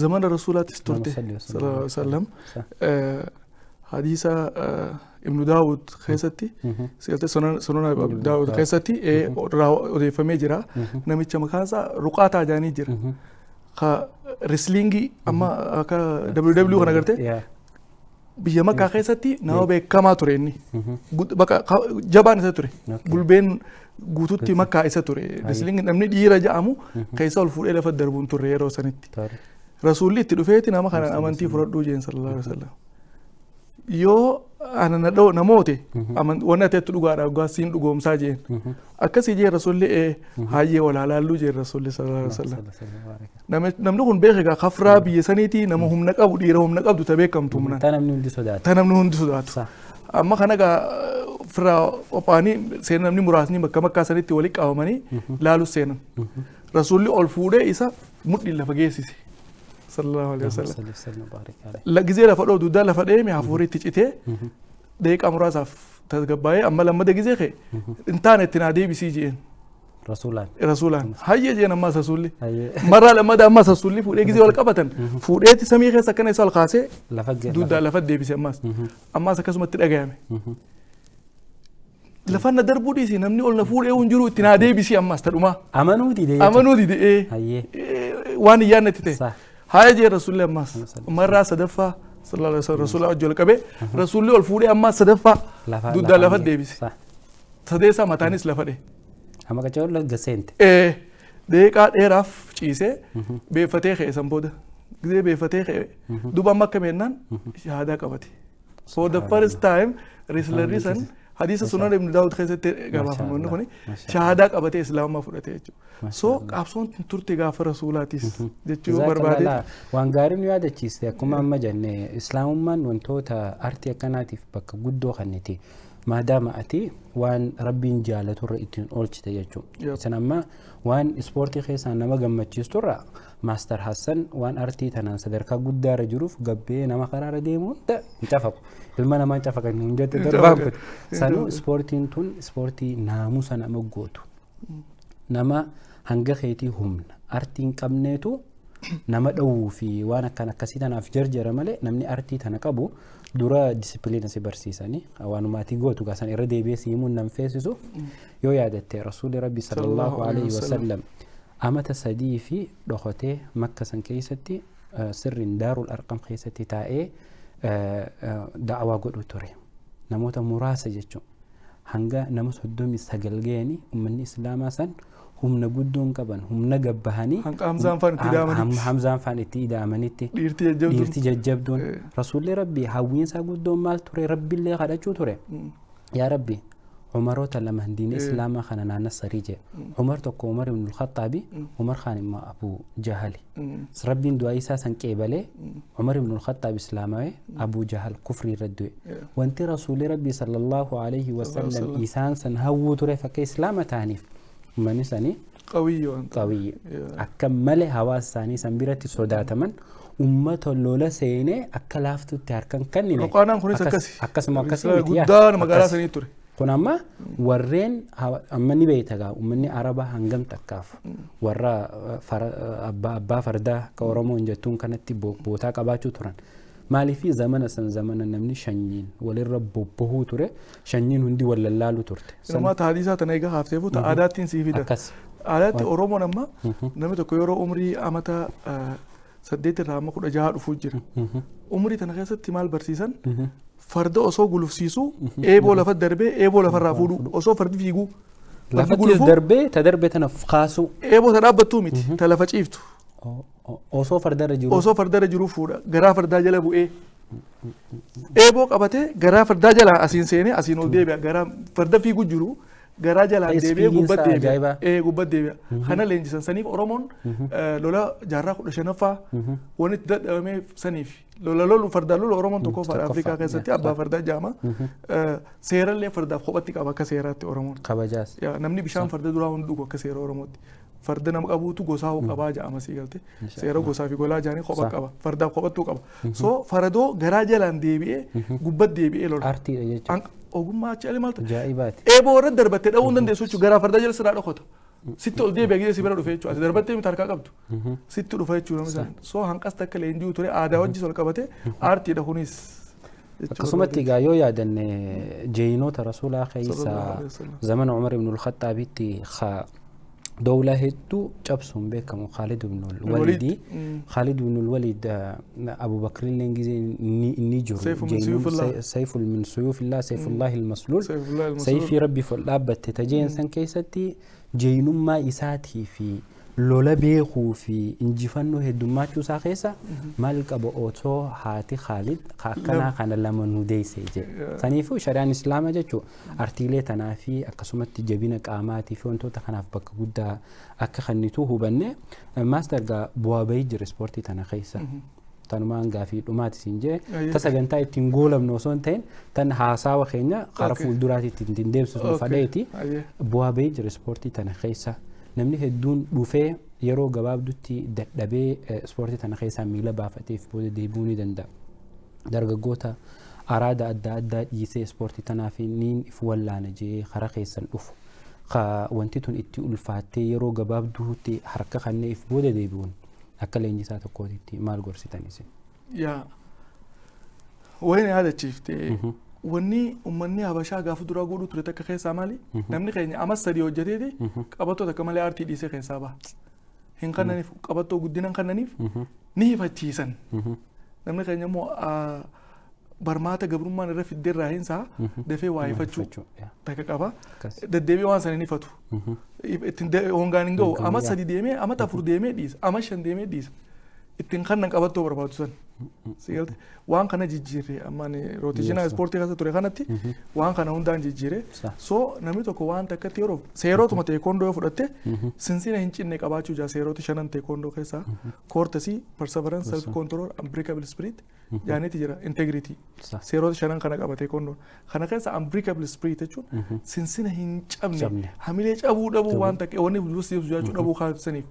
zamana rasuulaattis turte sallallahu alaihi wasallam. Hadiisa Ibnu Daawud keessatti, sigalte, Sunana Daawud keessatti irraa odeeffamee jira. Namicha maqaan isaa Ruqaataa jedhanii jira. Ka wrestlingii amma akka WWE kana garte, biyya Makkaa keessatti nama beekamaa ture inni. Bakka jabaan isa ture. Gulbeen guututti Makkaa isa ture. Wrestlingii namni dhiira jedhamu keessa ol fuudhee lafa darbuun turre yeroo sanitti. Rasuulli itti dhufeeti nama kanaan amantii fudhadhuu jeen sallallahu alaihi wasallam. Yoo ana na dha'u namoote wanni ati itti dhugaadha dhugaa siin dhugoomsaa jeen. Akkasii jeen rasuulli, ee hayyee walaalaalluu jeen rasuulli sallallahu alaihi wasallam. Namni kun beeke egaa kafraa biyya saniitii nama humna qabu, dhiira humna qabdu ta beekamtu humnaan. Ta namni hundi sodaatu. Ta namni hundi sodaatu. Amma kana egaa firraa qophaa'anii seenan, namni muraasni bakka Makkaa sanitti walitti qabamanii laalus seenan. Rasuulli ol fuudhee isa mudhiin lafa geessise. Sallallahu alaihi wasallam. Gizee lafa dhoo dugdaa lafa dheeme hafuurri itti citee daqiiqaa muraasaaf tasgabbaa'ee, amma lammata gizee ka'e hin taane, itti naa deebisii jeen. Rasuulaan. Rasuulaan. Hayyee jeen ammaas rasuulli. Marraa lammata ammaas rasuulli fuudhee gizee wal qabatan fuudheeti samii keessa akkana isa ol kaasee dugdaa lafa deebise ammaas. Ammaas akkasumatti dhagayame. Lafa na darbuu dhiisi, namni ol na fuudhee hin jiru, itti naa deebisii ammaas tadhumaa. Amanuu dide. Amanuu dide. Waan hin yaadne itti ta'e. Haaya jee rasuulli ammaas. Marraa sadaffaa sallallahu alaihi wasallam rasuula wajji ol qabee rasuulli ol fuudhee ammaas sadaffaa dugdaa lafa deebise. Sadeessaa mataanis lafa dhee. Amma qacca'uu gaseente. Daqiiqaa dheeraaf ciisee beeffatee ka'e san booda. Gizee beeffatee ka'e duuba amma akka meennaan shahaadaa qabate. For the first time wrestlerri san, hadiisa Sunan Ibn Daawud keessatti gabaafame wanni kuni, shahaadaa qabatee islaamummaa fudhate jechuudha. So qabsoon turte gaafa rasuulaatis jechuu barbaade. Waan gaarii nu yaadachiiste. Akkuma amma jenne, islaamummaan wantoota artii akkanaatiif bakka guddoo kenniti. Maadaama ati waan rabbiin jaalaturra ittiin oolchite jechuudha. Isin amma waan ispoortii keessaa nama gammachiisturra, Master Hassan waan artii tanaan sadarkaa guddaarra jiruuf gabbee nama karaarra deemu hunda hin cafaqu. Ilma namaa hin cafaqan hin jette darbaan kutu. Sanuu ispoortiin tun ispoortii naamusa nama gootu. Nama hanga keetii humna artii hin qabneetu nama dhowwuu fi waan akkan akkasii tanaaf jarjara malee, namni artii tana qabu dura discipline si barsiisanii waanuma ati gootu gaasan irra deebi'ee si himuun nan feesisu. Yoo yaadatte, rasuulli rabbi sallallahu alaihi wasallam amata 3 fi dhokotee Makka san keessatti sirriin Daarul Arqam keessatti taa'ee da'awaa godhu ture, namoota muraasa jechuun hanga nama 39 ga'anii. Uummanni islaamaa san humna guddoon qaban, humna gabbahanii Hanga Hamzaan faan itti ida'amanitti. Hamzaan faan itti ida'amanitti. Dhiirti jajjabduun. Dhiirti jajjabduun. Rasuulli rabbii hawwiinsaa guddoon maal ture? Rabbiillee kadhachuu ture. Yaa rabbi, Umaroota lama diina islaamaa kana naanna sarii jedhe. Umar tokko Umar ibn al-Khattaabi, Umar kaan immoo Abu Jahali. Rabbiin du'aa isaa san qeebalee, Umar ibn al-Khattaab islaamawee, Abu Jahal kufrii irra du'e. Wanti rasuulli rabbii sallallahu alaihi wasallam isaan san hawwuu ture akka islaama ta'aniif uummanni sanii Qawiyyi waan ta'eef. Qawiyyi. Akka malee hawaasa isaanii san biratti sodaataman, ummata lola seenee akka laaftutti harkan kennine. Ruqaanaan kunis akkasi. Akkasuma akkasii miti yaa. Guddaa magaalaa Akkas. sanii ture. Kun amma warreen amma ni beekta gaa, uummanni Arabaa hangam takkaaf warra abbaa fardaa akka Oromoon jettuun kanatti bootaa qabaachuu turan. Maaliif zamana san zamana namni shanyiin walirra bobbahuu ture, shanyiin hundi wal lallaaluu turte. Inumaa hadiisaa tana egaa haafteefu ta aadaattiin sii fida. Akkas. Aadaatti Oromoon amma namni tokko yeroo umrii amata 8 irraa amma 16 dhufuu jira. Umrii tana keessatti maal barsiisan? Farda osoo gulufsiisuu eeboo lafa darbee eeboo lafarraa fuudhuu, osoo fardi fiiguu. Fardi Lafatti gulufuu darbee ta darbe tana kaasuu. Eeboo ta dhaabbattuu miti, ta lafa ciiftu. Osoo fardarra jiru. Osoo fardarra jiruu fuudha. Garaa fardaa jala bu'ee. Eeboo qabatee garaa fardaa jalaa asiin seenee asiin ol deebi'a. Garaa farda fiigu jiru garaa jalaan deebi'ee Speediin gubbat isaa deebi'a. ajaa'ibaa. Ee, gubbat deebi'a. Kana leenjisan saniif Oromoon lola jaarraa 15ffaa wanni itti dadhabamee saniif lola lolu, fardaan lolu Oromoon tokkoffaadha Afrikaa keessatti, abbaa fardaa jaama. Seerallee fardaaf kophatti qaba akka seeraatti Oromoon. Kabajaas. Yaa, namni bishaan farda duraa hundi dhugu akka seera Oromootti. Farda nama qabuutu gosaa hoo qabaa jedhama, sii galte. Seera gosaa fi golaa jedhanii kopha qaba. Fardaaf kophattuu qaba. So faradoo garaa jalaan deebi'ee gubbat deebi'ee lola. Artiidha jechuudha. Ogummaa achi ali maaltu? Ajaa'ibaati. Eeboo irra darbattee dha'uu hin dandeessu jechuudha. Garaa fardaa jala sirraa dhokota. Sitti ol deebi'a gisee si bira dhufe jechuudha. Ati darbattee miti harkaa qabdu. Sitti dhufa jechuudha namni san. So hanqas takka leenji'u ture, aadaa wajjis ol qabate, aartiidha kunis jechuu. Akkasumatti egaa yoo yaadanne jeeyinoota rasuulaa keessa Sallallahu alaihi wasallam. Zamana Umar ibn al-Khaxaabitti dowlaa hedduu cabsuun beekamu Khaalid ibn al-Walidi. Khaalid ibn al-Walid, Abu Bakrilleen gisee inni jiru. سيف من سيوف الله. سيف من سيوف الله، سيف الله المسلول. سيف الله المسلول. Sayfii rabbi fol dhaabbatte tajeen san keessatti jeenummaa isaatii fi lola beekuu fi injifannoo heddummaachuu isaa keessa maal qaba otoo haati Khaalid akkanaa kana lama nu deesse jedhe. Saniifuu shari'aan islaama jechuun artiilee tanaa fi akkasumatti jabina qaamaatii fi wantoota kanaaf bakka guddaa akka kennitu hubanne. Master, gaa bu'aa bahii jira ispoortii tana keessa. Tanumaan gaafii dhumaati siin jee ta sagantaa ittiin goolabnu osoo hin ta'in tan haasawa keenya karaa fuulduraatti ittiin deemsisnu fadheeti. Bu'aa bahii jira ispoortii tana keessa. Namni hedduun dhufee yeroo gabaabdutti dadhabee ispoortii tana keessaa miila baafateef booda deebi'uu ni danda'a. Dargaggoota araada adda addaa dhiisee ispoortii tanaaf niin if wallaana jee karaa keessan dhufu. Wanti tun itti ulfaattee yeroo gabaabduutti harka kannee if booda deebi'uun akka leenjisaa tokkootitti maal gorsitan isin? Yaa, wayina yaadachiifte. Wanni uummanni Habashaa gaafa duraa godhuu ture takka keessaa maali? Namni keenya amas 3 hojjeteeti qabattoo takka malee aartii dhiisee keessaa baha. Hin kannaniif, qabattoo guddina hin kannaniif, ni hifachiisan. Namni keenya immoo barmaata gabrummaan irra fiddee irraa hinsaa dafee waa hifachuu takka qaba. Deddeebi'ee waan sana hin hifatu. Ittiin hongaan hin ga'u. Ama 3 deemee, ama 4 deemee dhiisa. Ama 5 deemee dhiisa. Ittiin kannan qabattoo barbaadu san. Si galte, waan kana jijjiirre amma ani rotation ispoortii keessa ture kanatti waan kana hundaan jijjiirre. So namni tokko waan takkatti yeroo seerotuma teekondoo yoo fudhatte sinsina hin cinne qabaachuu jira. Seerota shanan teekondoo keessaa courtesy, perseverance, self control, unbreakable spirit jaaniiti jira, integrity. Seerota shanan kana qaba teekondoon. Kana keessa unbreakable spirit jechuun sinsina hin cabne, hamilee cabuu dhabuu, waan takka wanni bulus jiraachuu dhabuu kaasaniif.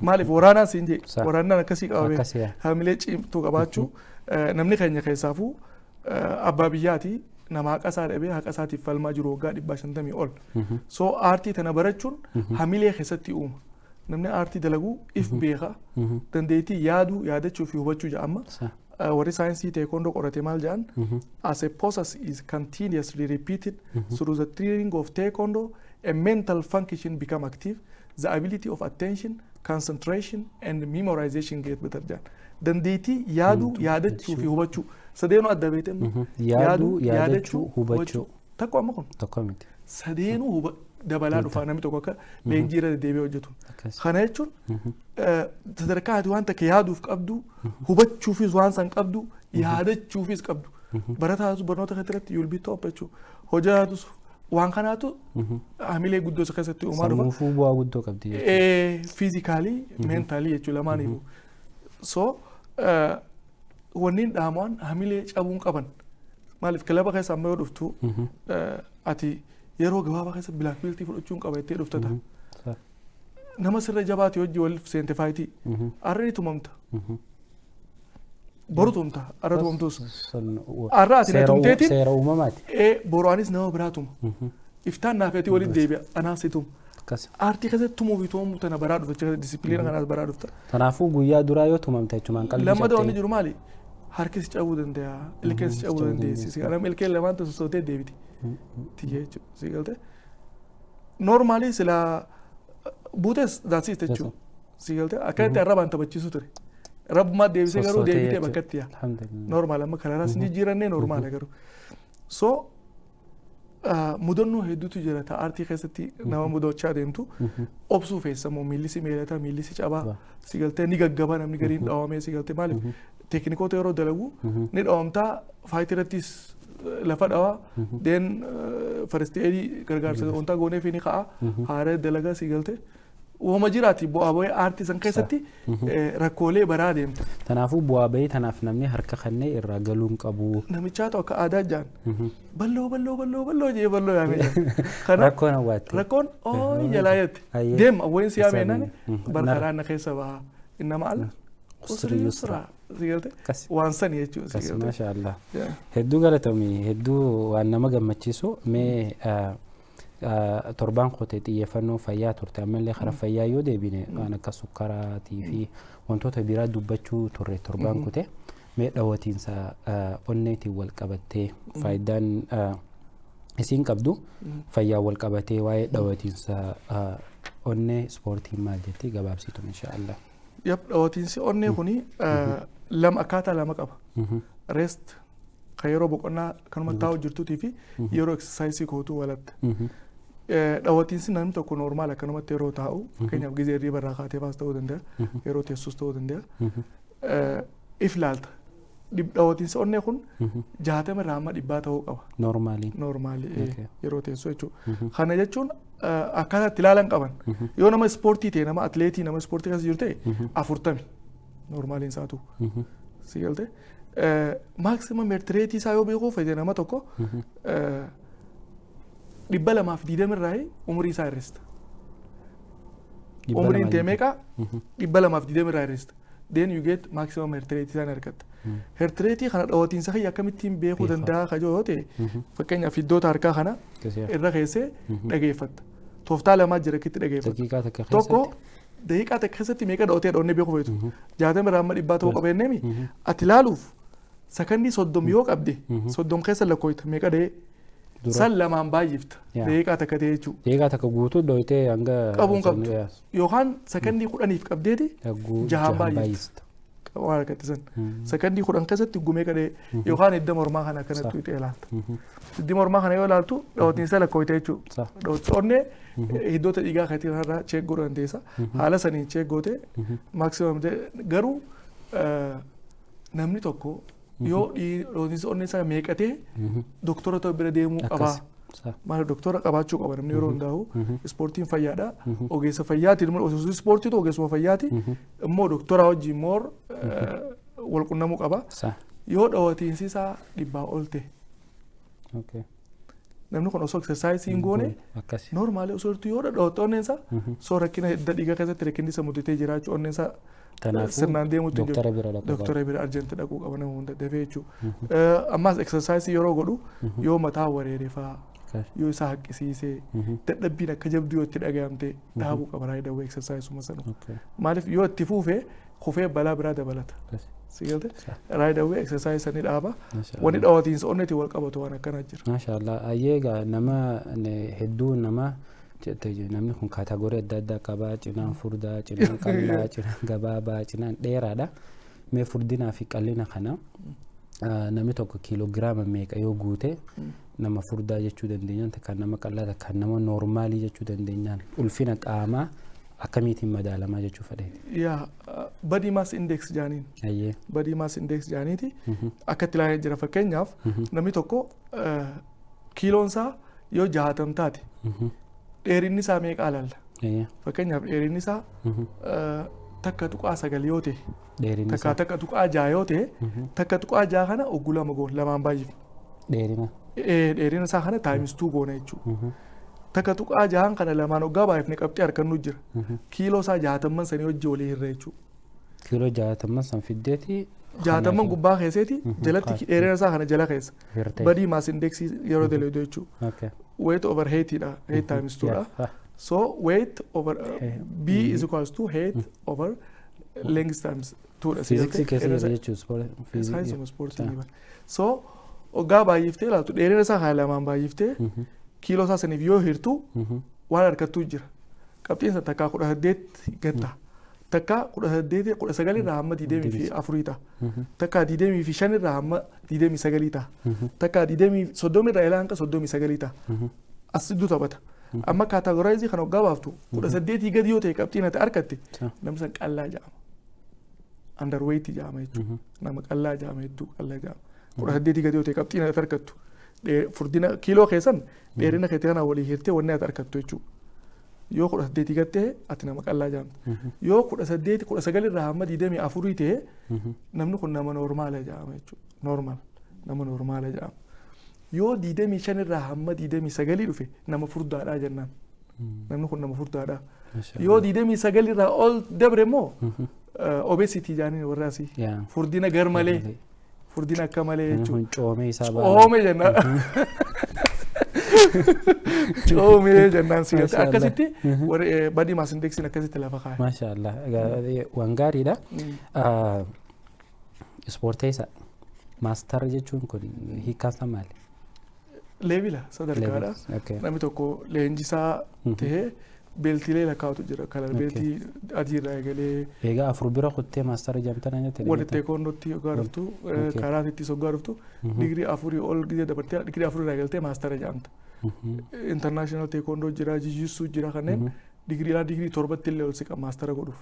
Maaliif waraanaan siin jee waraanaan akkasii qabame hamilee cimtuu qabaachuu. Namni keenya keessaafuu abbaa biyyaati, nama haqa isaa dhabee haqa isaatiif falmaa jiru waggaa 150 ol. So aartii tana barachuun hamilee keessatti uuma. Namni aartii dalaguu if beeka, dandeettii yaaduu, yaadachuu fi hubachuu jedhama. Warri saayinsii teekondoo qorate maal jedhan? As a process is continuously repeated through the training of taekwondo, a mental function become active, the ability of attention, concentration and memorization get better jedhan. Dandeettii yaaduu, yaadachuu fi hubachuu sadeenuu adda beekte. Yaaduu, yaadachuu, hubachuu. Takko amma kun. Tokko miti. Sadeenuu dabalaa dhufaa namni tokko akka leenjii irra deddeebi'ee hojjetu. Kana jechuun sadarkaa ati waan takka yaaduuf qabdu, hubachuufis waan san qabdu, yaadachuufis qabdu. Barataatu barnoota keessatti you'll be top jechuudha. Hojjaatus waan kanaatu hamilee guddoo isa keessatti uumaa dhufa. Sammuufuu bu'aa guddoo qabdi jechuudha. Physically, mentally jechuudha lamaaniifuu. So wanni dhaamuun hamilee cabuun qaban. Maaliif kilaba keessa amma yoo dhuftu ati yeroo gabaabaa keessa black beltii fudhachuun qaba jettee dhufta ta'a. Nama sirra jabaate hojii waliif seente fightii. Har'a ni tumamta. Boru tumta. Har'a tumamtus. Har'a ati na tumteetiin. Seera uumamaati. Boru anis nama biraa tuma. Iftaan naaf ati walitti deebi'a. Anaaf si tuma. Aartii keessatti tumuu fi tumamuu tana baraa dhufta. Discipline kanaas baraa dhufta. Kanaafuu guyyaa duraa yoo tumamte jechuun qalbii. Lammata wanni jiru maali? Harki si cabuu danda'a. Ilkeen si cabuu dandeessi. Si nama ilkeen lamaan sossootee deebiti. Tiyya jechuudha. Si galte. Normally silaa buutes daasiis jechuudha. Si galte, akkanatti arrabaan taphachiisu ture. Rabbumaa deebisee garuu deebitee bakkatti yaa. Normal amma kanarraas hin jijjiirannee normala garuu. So Mudannoo hedduutu jira ta aartii keessatti nama mudachaa deemtu. Obsuu feessamoo miilli si meelata, miilli si cabaa, si galtee ni gaggaba, namni gariin dhawamee, si galtee, maaliif teeknikoota yeroo dalagu ni dhawamtaa, fight irrattis lafa dhawaa, deen first aid gargaarsa wanta goonee fi ni ka'a, haara dalagaa, si galtee, uumama jiraati. Bu'aa bahii aartii san keessatti rakkoolee baraa deemta. Kanaafuu bu'aa bahii tanaaf namni harka kannee irraa galuu hin qabu. Namichaatu akka aadaa jaan balloo balloo balloo balloo jee balloo yaamee jira. Rakkoon hawwaatti. Rakkoon ooyi jalaa jette. Deem awwayin si yaamee nani barkaraa na keessa baha. Innama alla usri yusra. Si galte, waan sani jechuudha, si galte. Masha Allah. Hedduu galatoomi, hedduu waan nama gammachiisu. Mee torbaan qotee xiyyeeffannoo fayyaa turte, ammallee karaa fayyaa yoo deebine, waan akka sukkaraatii fi wantoota biraa dubbachuu turre torbaan kute. Mee dhawwatiinsa onneetiin wal qabattee faayidaan isiin qabdu, fayyaa wal qabatee waa'ee dhawwatiinsa onnee ispoortiin maal jetti gabaabsitu, insha Allah. Yap, dhawwatiinsi onnee kuni lama, akkaataa lama qaba. Rest kan yeroo boqonnaa kanuma taa'u jirtuutii fi yeroo exercise kootuu walatta. Dhawwatiinsi namni tokko normal akkanumatti yeroo taa'u, fakkeenyaaf gizee hirriba irraa kaatee faas ta'uu danda'a, yeroo teessus ta'uu danda'a. If laalta. Dhawwatiinsi onnee kun 60 irraa hamma 100 ta'uu qaba. Normaaliin. Normaalii yeroo teessu jechuudha. Kana jechuun akkaataa itti ilaalan qaban. Yoo nama ispoortii ta'e, nama atileetii, nama ispoortii keessa jiru ta'e, 40 normaaliin isaatu. Si galte? Maximum heart rate isaa yoo beekuu fedhe, nama tokko 220 irraa umurii isaa hir'ista. Umuriin ta'e meeqa? 220 irraa hir'ista. Then you get maximum heart rate isaan argatta. Heart rate kana, dhawwatiinsa kiyya akkamittiin beekuu danda'a ka yoo ta'e, fakkeenyaaf hiddoota harkaa kana irra keessee dhageeffatta. Tooftaa lamaa jira itti dhageeffatta. Daqiiqaa takka Tokko, daqiiqaa takka keessatti meeqa dhawwatee dhawannee beekuu feetu. 60 irraa hamma 100 ta'uu qaba jenneemi. Ati ilaaluuf sakandii 30 yoo qabde, 30 keessa lakkooyta meeqa dha'ee san lamaan baay'ifta, daqiiqaa takka ta'e jechuudha. Daqiiqaa takka guutuu dhoyitee hanga Qabuun qabdu. Yookaan sakandii 10f qabdeeti jahaan baay'ifta. Waan harkatti san. Sakandii 10 keessatti gumee qadhee yookaan hidda mormaa kana akkanatti tuqxee ilaalta. Hiddi mormaa kana yoo ilaaltu dhawwatiinsa lakkooyte jechuudha. Dhawwatiinsa onnee hiddoota dhiigaa keetii irraa check godhuu dandeessa. Haala saniin check goote maximum. Garuu namni tokko yoo dhawwatiinsa onnee isaa meeqatee doktora ta'u bira deemuu qabaa. Maaliif doktora qabaachuu qaba namni yeroo hundaa'u? Ispoortiin fayyaadha. Ogeessa fayyaatiin immoo, osoo ispoortiitu ogeessuma fayyaati immoo doktora wajjin more wal qunnamuu qaba. Yoo dhawwatiinsi isaa 100 ol ta'e, namni kun osoo exercise hin goone, normaalii osoo jirtu, yoo dhawwatte onneen isaa soo rakkina hidda dhiigaa keessatti rakkinni isa mudatee jiraachuu, onneen isaa sirnaan deemuutti hin jiru. Doktora bira dhaquu qaba. Doktora bira urgent dhaquu qaba nama hunda dafee jechuudha. Ammas exercise yeroo godhu yoo mataa wareere fa'aa, yoo isa haqqisiisee, dadhabbiin akka jabduu yoo itti dhagayamte, dhaabuu qaba right away exercise sana. Maaliif, yoo itti fuufee kufee balaa biraa dabalata. Si galte? Right away exercise sani dhaaba. Wanni dhawatiinsa onneetiin wal qabatu waan akkanaa jira. Maasha Allah. Ayyee, egaa nama hedduu nama namni kun category adda addaa qaba. Cinaan furdaa, cinaan qal'aa, cinaan gabaabaa, cinaan dheeraadha. Mee furdinaa fi qal'ina kana namni tokko kiiloogiraama meeqa yoo guute nama furdaa jechuu dandeenyaan, takkaan nama qal'aa, takkaan nama noormaalii jechuu dandeenyaan, ulfina qaamaa akkamiitiin madaalamaa jechuu fedheeti? Yaa, body mass index jaaniin. Body mass index jaaniiti. Akka itti ilaalee jira, fakkeenyaaf namni tokko kiiloon isaa yoo 60 taate, dheerinni isaa meeqa ilaalla? Fakkeenyaaf dheerinni isaa 1.9 yoo ta'e, Dheerinni takka isaa. 1.6 yoo ta'e, 1.6 kana ogguu lama goona, lamaan baay'ifna. Dheerina. Dheerina isaa kana times two goona jechuudha. 1.6n kana lamaan hoggaa baay'ifne qabxii harkannu jira. Kiiloo isaa 60n sanii hojii walii hirra jechuudha. Kiiloo 60n san fiddeeti. 60n gubbaa keesseeti jalatti dheerina isaa kana jala keessa. Hirtee. Body mass index yeroo dalagu jechuudha. Weight over height dha. Height times two dha. So weight over B is equals to height over length times 2 dha. Fiiziksii keessa jira jechuudha. Fiiziksii. Saayinsuma ispoortii ni bara. So hoggaa baay'iftee ilaaltu, dheerina isaa kana lamaan baay'iftee kiiloo isaa saniif yoo hirtu waan harkattuu jira. Qabxiin isa takkaa 18 gatta. Takka 18, 19 irraa hamma 24 ta'a. Takka 25 irraa hamma 29 ta'a. Takka 30 irraa ilaa hanga 39 ta'a. As gidduu taphata. Amma categorize kan hoggaa baaftu, 18 gadi yoo ta'e qabxiin ati argatte, namni san qallaa jedhama. Underweight jedhama jechuudha. Nama qallaa jedhama, hedduu qallaa jedhama. 18 gadi yoo ta'e qabxiin ati argattu. Furdina kiiloo keessan dheerina keetii kanaa walii hirtee wanni ati argattu jechuudha. Yoo 18 gad ta'e ati nama qallaa jedhamta. Yoo 18, 19 irraa hamma 24 ta'e namni kun nama normal jedhama jechuudha. Normal, nama normal jedhama. Yoo 25 irraa hamma 29 dhufe nama furdaadhaa jennaan. Namni kun nama furdaadha. Yoo 29 irraa ol dabre immoo obesity jedhanii warra asii. Furdina gar malee. Furdina akka malee jechuudha. Coomee isaa baala. Coome jennaan. Coomee jennaan si galte. Akkasitti warri body mass indexiin akkasitti lafa kaa'e. Maasha Allah. Waan gaariidha. Ispoorteessa master jechuun kun hiikkaan isaa maali? Level sadarkaadha. Namni tokko leenjisaa ta'ee beltiilee lakkaa'utu jira. Color beltii adii irraa eegalee. Egaa afur bira kuttee master jedhamtan jette. Walitti teekwoondootti hoggaa dhuftu, karaatiittis hoggaa dhuftu, digirii afurii ol gizee dabartee digirii afurii irraa eegaltee master jedhamta. International teekwoondoo jira, jiu-jitsu jira, kanneen digirii ilaa digirii torbatti illee ol siqa master godhuuf.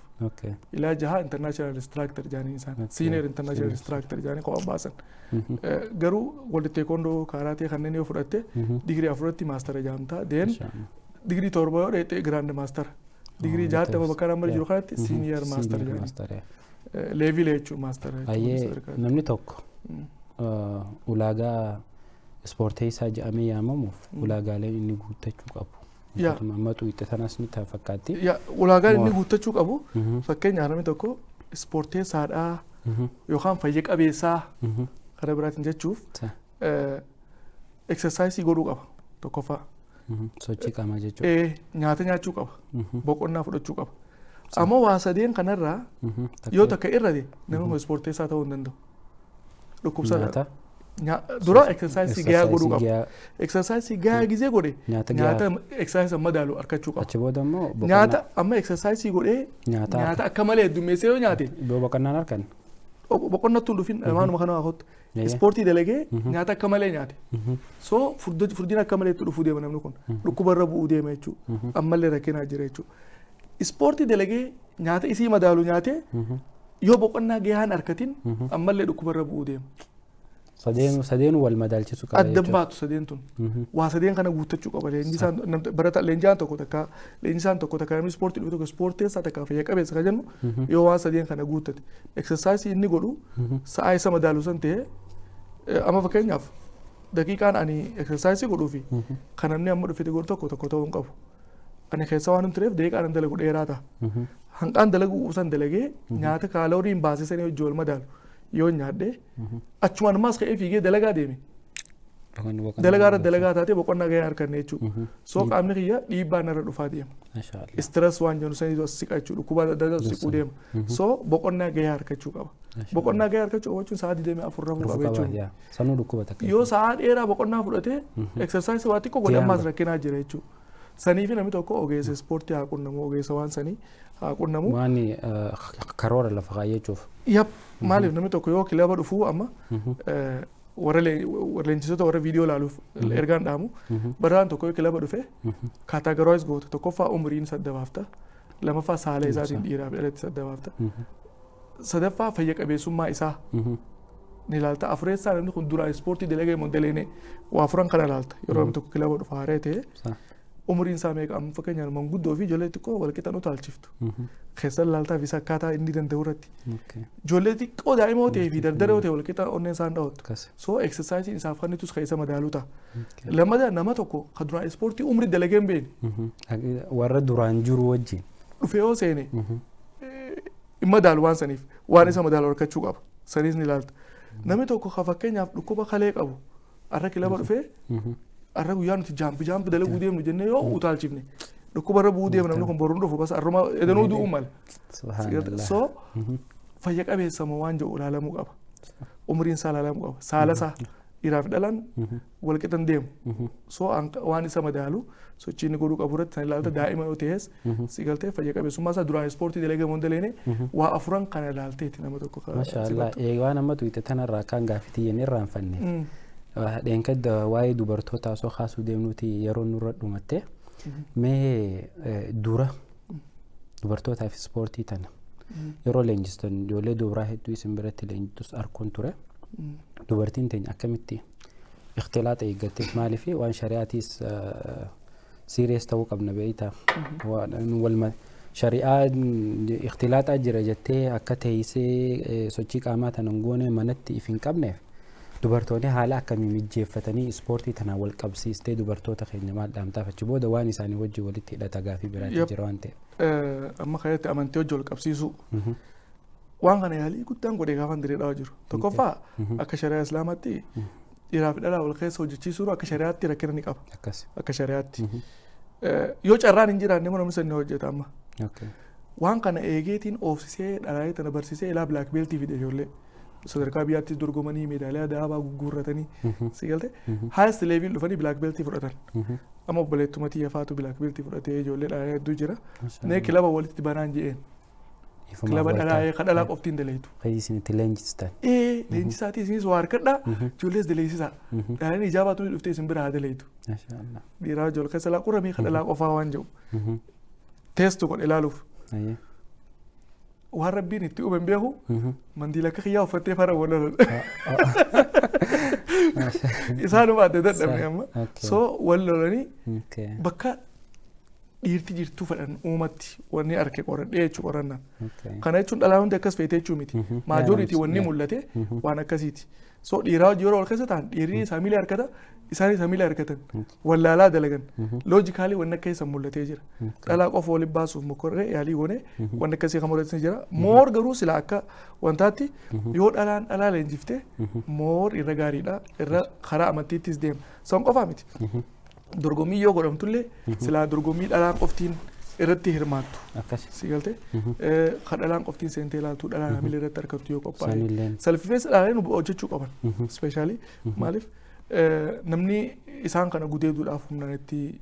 Ilaa jaha international instructor jedhanii isaan. Senior international instructor jedhanii kophaa baasan. Garuu walitti teekwoondoo, karaatee kanneen yoo fudhatte digirii afuratti master jedhamta. Then digirii torba yoo dheete grand master. Digirii jahaatti amma bakka amma jiru kanatti senior master jedhanii. Level jechuun master. Baay'ee namni tokko ulaagaa ispoorteessaa jedhamee yaamamuuf ulaagaalee inni guuttachuu qabu. Amma xuuxxe sanas ni ta'a fakkaatti. Ulaagaan inni guuttachuu qabu, fakkeenyaaf namni tokko ispoorteessaadhaa yookaan fayya qabeessaa karaa biraatiin jechuuf, exercise godhuu qaba tokkoffaa. Sochii qaamaa jechuudha. Nyaata nyaachuu qaba. Boqonnaa fudhachuu qaba. Ammoo waa sadeen kanarraa yoo takka irrate namni kun ispoorteessaa ta'uu hin danda'u. Dhukkubsataa. Dura exercise gahaa godhuu qaba. Exercise gahaa gizee godhe nyaata exercise madaalu argachuu qaba. Achi booda immoo Nyaata amma exercise godhee nyaata akka malee heddummeessee yoo nyaate. Boqonnaan harkan. Boqonnattuu hin dhufin, waanuma kana waa kottu. Ispoortii dalagee nyaata akka malee nyaate. So furdina akka malee itti dhufuu deema namni kun. Dhukkuba irra bu'uu deema jechuudha. Ammallee rakkinaa jira jechuudha. Ispoortii dalagee nyaata isii madaalu nyaatee yoo boqonnaa gahaan harkatin ammallee dhukkuba irra bu'uu deema. Sadeenu wal madaalchisuu qaba. Addan baatu sadeen tun. Waa sadeen kana guuttachuu qaba. Leenjisaan barata leenjisaan tokko takka leenjisaan tokko takka namni ispoortii dhufe tokko ispoorteessaa takka fayya qabeessa kan jennu yoo waan sadeen kana guuttate. Exercise inni godhu sa'aa isa madaalu san ta'e, amma fakkeenyaaf daqiiqaan ani exercise godhuu fi kan namni amma dhufete godhu tokko tokko ta'uu hin qabu. Ani keessa waan hin tureef daqiiqaan ani dalagu dheeraa ta'a. Hanqaan dalagu san dalagee nyaata kaalooriin baasee sanii hojii wal madaalu yoo nyaadhe, achumaan ammaas ka'ee fiigee dalagaa deeme. Dalagaa irra dalagaa taatee boqonnaa gahee harkanne jechuudha. So qaamni kiyya dhiibbaan irra dhufaa deema. Stress waan jennu sanii as siqa jechuudha. Dhukkuba adda addaa siquu deema. So boqonnaa gahee harkachuu qaba. Boqonnaa gahee harkachuu qaba jechuun sa'aa 24 rafuu qaba jechuudha. Sanuu dhukkuba takka. Yoo sa'aa dheeraa boqonnaa fudhatee exercise waa xiqqoo godhe ammaas rakkinaa jira jechuudha. Sanii fi namni tokko ogeessa ispoortii haa qunnamu, ogeessa waan sanii haa qunnamu. Waan karoora lafa kaayyachuuf. Yap, maaliif namni tokko yoo kilaba dhufuu, amma warra leenjisoota warra viidiyoo ilaaluuf ergaan dhaamu, baraan tokko yoo kilaba dhufe categorize goota: tokkoffaa umriin sadda baafta, lamaffaa saala isaatiin dhiiraa fi dhalatti sadda baafta, sadaffaa fayya qabeessummaa isaa ni ilaalta, afureessaa namni kun duraan ispoortii dalagee moo daleene. Waa afuran kana ilaalta yeroo namni tokko kilaba dhufa haaree ta'e. Umriin isaa meeqa? Amma fakkeenyaaf manguddoo fi ijoollee xiqqoo wal qixa nu taalchiftu keessan ilaaltaa fi akkaataa inni danda'u irratti. Ijoollee xiqqoo daa'ima yoo ta'ee fi dardara yoo ta'e wal qixa onneen isaan dhawattu. So exerciseiin isaaf kennitus kan isa madaaluu ta'a. Lammataa, nama tokko kan duraan ispoortii umrii dalagee hin beekne. Warra duraan jiru wajjin. Dhufee yoo seene hin madaalu waan saniif, waan isa madaalu harkachuu qaba. Saniis ni ilaalta. Namni tokko kan fakkeenyaaf dhukkuba kalee qabu har'a kilaba dhufee, har'a guyyaa nuti jump jump dalaguu deemnu jennee yoo utaalchifne dhukkuba irra bu'uu deema. Namni kun boruun dhufu bas har'uma edanuu du'uu mala. So fayya qabeessa moo waan jedhu ilaalamuu qaba. Umriin isaa ilaalamuu qaba. Saala isaa Dhiiraaf dhalaan wal qixan deemu. So waan isa madaalu sochii inni godhuu qabu irratti san ilaalta. Daa'ima yoo ta'es, si galtee, fayya qabeessummaa isaa, duraan ispoortii dalagamoo hin daleene, waa afuran kana ilaalteeti nama tokko Masha Allah. simattu. Waan amma tuyte tanarraa kan gaafii hin irraanfanne. Dheenkadda waa'ee dubartootaa osoo kaasuu deemnuti yeroo nurra dhumatte. Mee dura dubartootaaf ispoortii tana yeroo leenjistan, ijoollee dubaraa hedduu isin biratti leenjistus arkuun ture. Dubartiin teenya akkamitti ikhtilaaxa eeggatte? Maaliif waan shari'aatiis serious ta'uu qabna beeyta. Walma shari'aa ikhtilaaxaa jira jettee akka teessee sochii qaamaa tana hin goone, manatti if hin qabneef, dubartoonni haala akkamii mijjeeffatanii ispoortii tanaan wal qabsiistee, dubartoota keenya maal dhaamtaaf? Achi booda waan isaanii wajjin walitti hidhata gaafii biraatti jira waan ta'eef. Amma kanatti amantii hojii wal qabsiisuu. Waan kana yaalii guddaan godhee gaafa diree dhawaa jiru. Tokkoffaa, akka shari'aa Islaamaatti dhiiraa fi dhalaa wal keessa hojjechiisuun akka shari'aatti rakkina ni qaba. Akka shari'aatti. Yoo carraan hin jiraanne immoo namni san ni hojjeta amma. Waan kana eegeetiin oofsisee, dhalaalee tana barsiisee, ilaa black beltii fide ijoollee. Sadarkaa biyyaattis dorgomanii meedaaliyaa dahabaa gugguurratanii, si galte, highest level dhufanii black beltii fudhatan. Amma obboleettuma tiyya faatu black beltii fudhatee, ijoollee dhalaalee hedduu jira. Nee kilaba walitti banaan je'een. Kilaba dhalaa ka dhalaa qoftiin daleetu. Isin itti leenjistan. Ee, leenjisaatii isinis waa harkadhaa, ijoollees daleessisaa. Dhalaan ijaabaatu dhuftee isin bira haa daleetu. Dhiiraa ijoollee keessa laa quramee ka dhalaa qofaa waan jedhu. Teestu godhe ilaaluuf. Waan Rabbiin itti uume hin beeku, mandiila akka kiyyaa uffattee fara wal lolan. Isaanuma adda dadhabne amma. So wal lolanii bakka dhiirti jirtuu fedhan uumatti wanni arke qoradhee jechuu qorannaan. Kana jechuun dhalaan hundi akkas feetee jechuu miti. Majority wanni mul'ate waan akkasiiti. So dhiiraa hojii yeroo wal keessa ta'an, dhiirri isaa miila harkata, isaanis miila harkatan, wallaalaa dalagan. Logically wanni akka isa mul'atee jira. Dhalaa qofa waliin baasuuf mokorree yaalii goonee wanni akkasii kan mul'atee jira. More garuu sila akka wantaatti yoo dhalaan dhalaa leenjiftee more irra gaariidha. Irra karaa amantiittis deema. San qofaa miti. Dorgommii yoo godhamtullee silaa dorgommii dhalaan qoftiin irratti hirmaattu. Si galtee, kan dhalaan qoftiin seentee ilaaltu, dhalaan hamilee irratti argattu yoo qophaa'e. Self defense dhalaan hojjechuu qaban. Especially maaliif namni isaan kana gudeeduudhaaf humnaan itti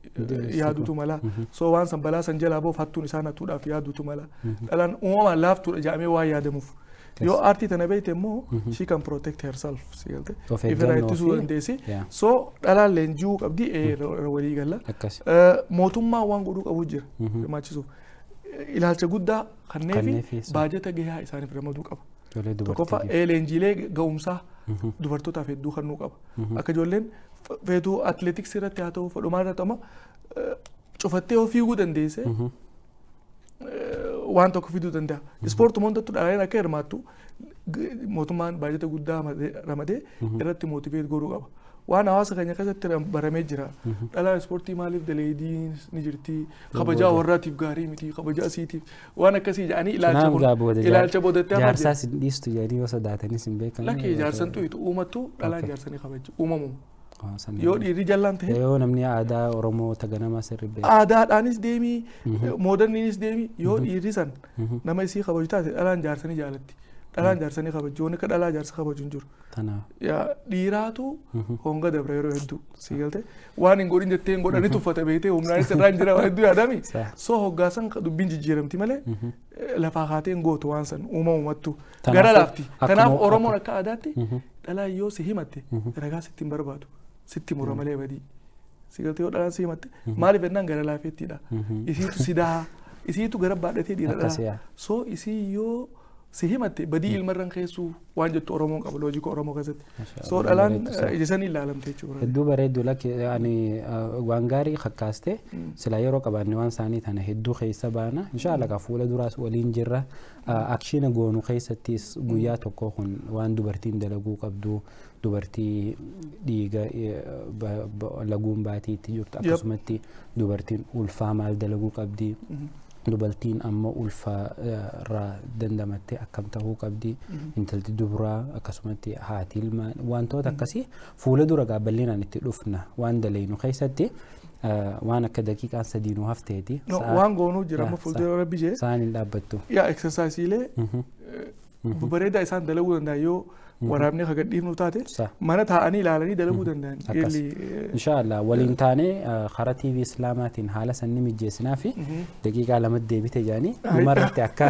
yaadutu mala. So waan san balaa san jalaa boof hattuun isaan hattuudhaaf yaadutu mala. Dhalaan uumamaan laaftuudha jedhamee waan yaadamuuf. Yoo aartii tana beekte immoo she can protect herself, si galte. Ifirraa ittisuu dandeessi. So dhalaan leenji'uu qabdi walii galla. Mootummaan waan godhuu qabu jira hirmaachisuuf. Ilaalcha guddaa kanneefi baajata gahaa isaaniif ramaduu qaba. Tokkoffaa, leenjiilee ga'umsaa dubartootaaf hedduu kennuu qaba. Akka ijoolleen feetuu atileetiksii irratti haa ta'u, fedhumaa irratti, amma cufattee yoo fiiguu dandeesse waan tokko fiduu danda'a. Ispoortuma hundattuu dhalaan akka hirmaattu mootummaan baajata guddaa ramadee irratti motivate godhuu qaba. Waan hawaasa keenya keessatti baramee jira. Dhalaan ispoortii maaliif daleedii ni jirti, kabajaa warraatiif gaarii miti, kabajaa siitiif waan akkasii jedhanii ilaalcha kun ilaalcha boodatti hafaa jira. Jaarsaas hin dhiistu jedhanii yoo sodaatanis hin beekamu. Lakki, jaarsan tuyitu uumattu dhalaan jaarsanii kabaji uumamu. Yoo dhiirri jallaan ta'e. Yoo namni aadaa Oromoo taganamaa sirri beeku. Aadaadhaanis deemii, moderniinis deemii, yoo dhiirri san nama isii kabaju taate dhalaan jaarsanii jaalatti. Dhalaan jaarsanii kabaju, wanni akka dhalaa jaarsa kabaju hin jiru. Dhiiraatu honga dabra yeroo hedduu, si galte, waan hin godhin jettee hin godhani tuffata beektee, humnaanis irraa hin jira waan hedduu yaadami. So hoggaasan dubbiin jijjiiramti malee lafaa kaatee hin gootu waan san uumamumattu. Gara laafti. Kanaaf Oromoon akka aadaatti dhalaan yoo si himatte ragaa sitti hin barbaadu. Sitti mura malee badii. Si galtee, yoo dhalaan si himatte maaliif jennaan gara laafeettiidha. Isiitu si daha. Isiitu gara baadhatee dhiira dhala. So isii yoo si himatte badii ilmarran keessuu waan jettu Oromoon qaba logica Oromoo keessatti. So dhalaan ija sanii ilaalamte jechuudha. Hedduu bareedu. Lakki, ani waan gaarii kakkaaste. Sila yeroo qabaanne waan isaanii tana hedduu keessa baana inshaalla. Ka fuula duraas waliin jirra. Akshina goonu keessattis guyyaa tokko kun waan dubartiin dalaguu qabdu, dubartii dhiiga laguun baatii itti jirtu, akkasumatti dubartiin ulfaa maal dalaguu qabdi, dubartiin ammoo ulfaa irraa dandamattee akkam ta'uu qabdi, intalti dubaraa, akkasumatti haati ilmaan, wantoota akkasii fuula dura gaabballinaan itti dhufna. Waan daleynu keessatti waan akka daqiiqaan sadii nu hafteeti. Waan goonuu jira amma fuuldura, Rabbi jee. Sa'aan hin dhaabbattu. Yaa, exerciseiilee. Bareedaa isaan dalaguu danda'an yoo waraabnee ka gadhiifnu taate mana taa'anii ilaalanii dalaguu danda'an. Akkas. Inshaallah waliin taanee karaa TV Islaamaatiin haala sanni mijjeessinaa fi daqiiqaa 2 deebite jedhanii dhumarratti akka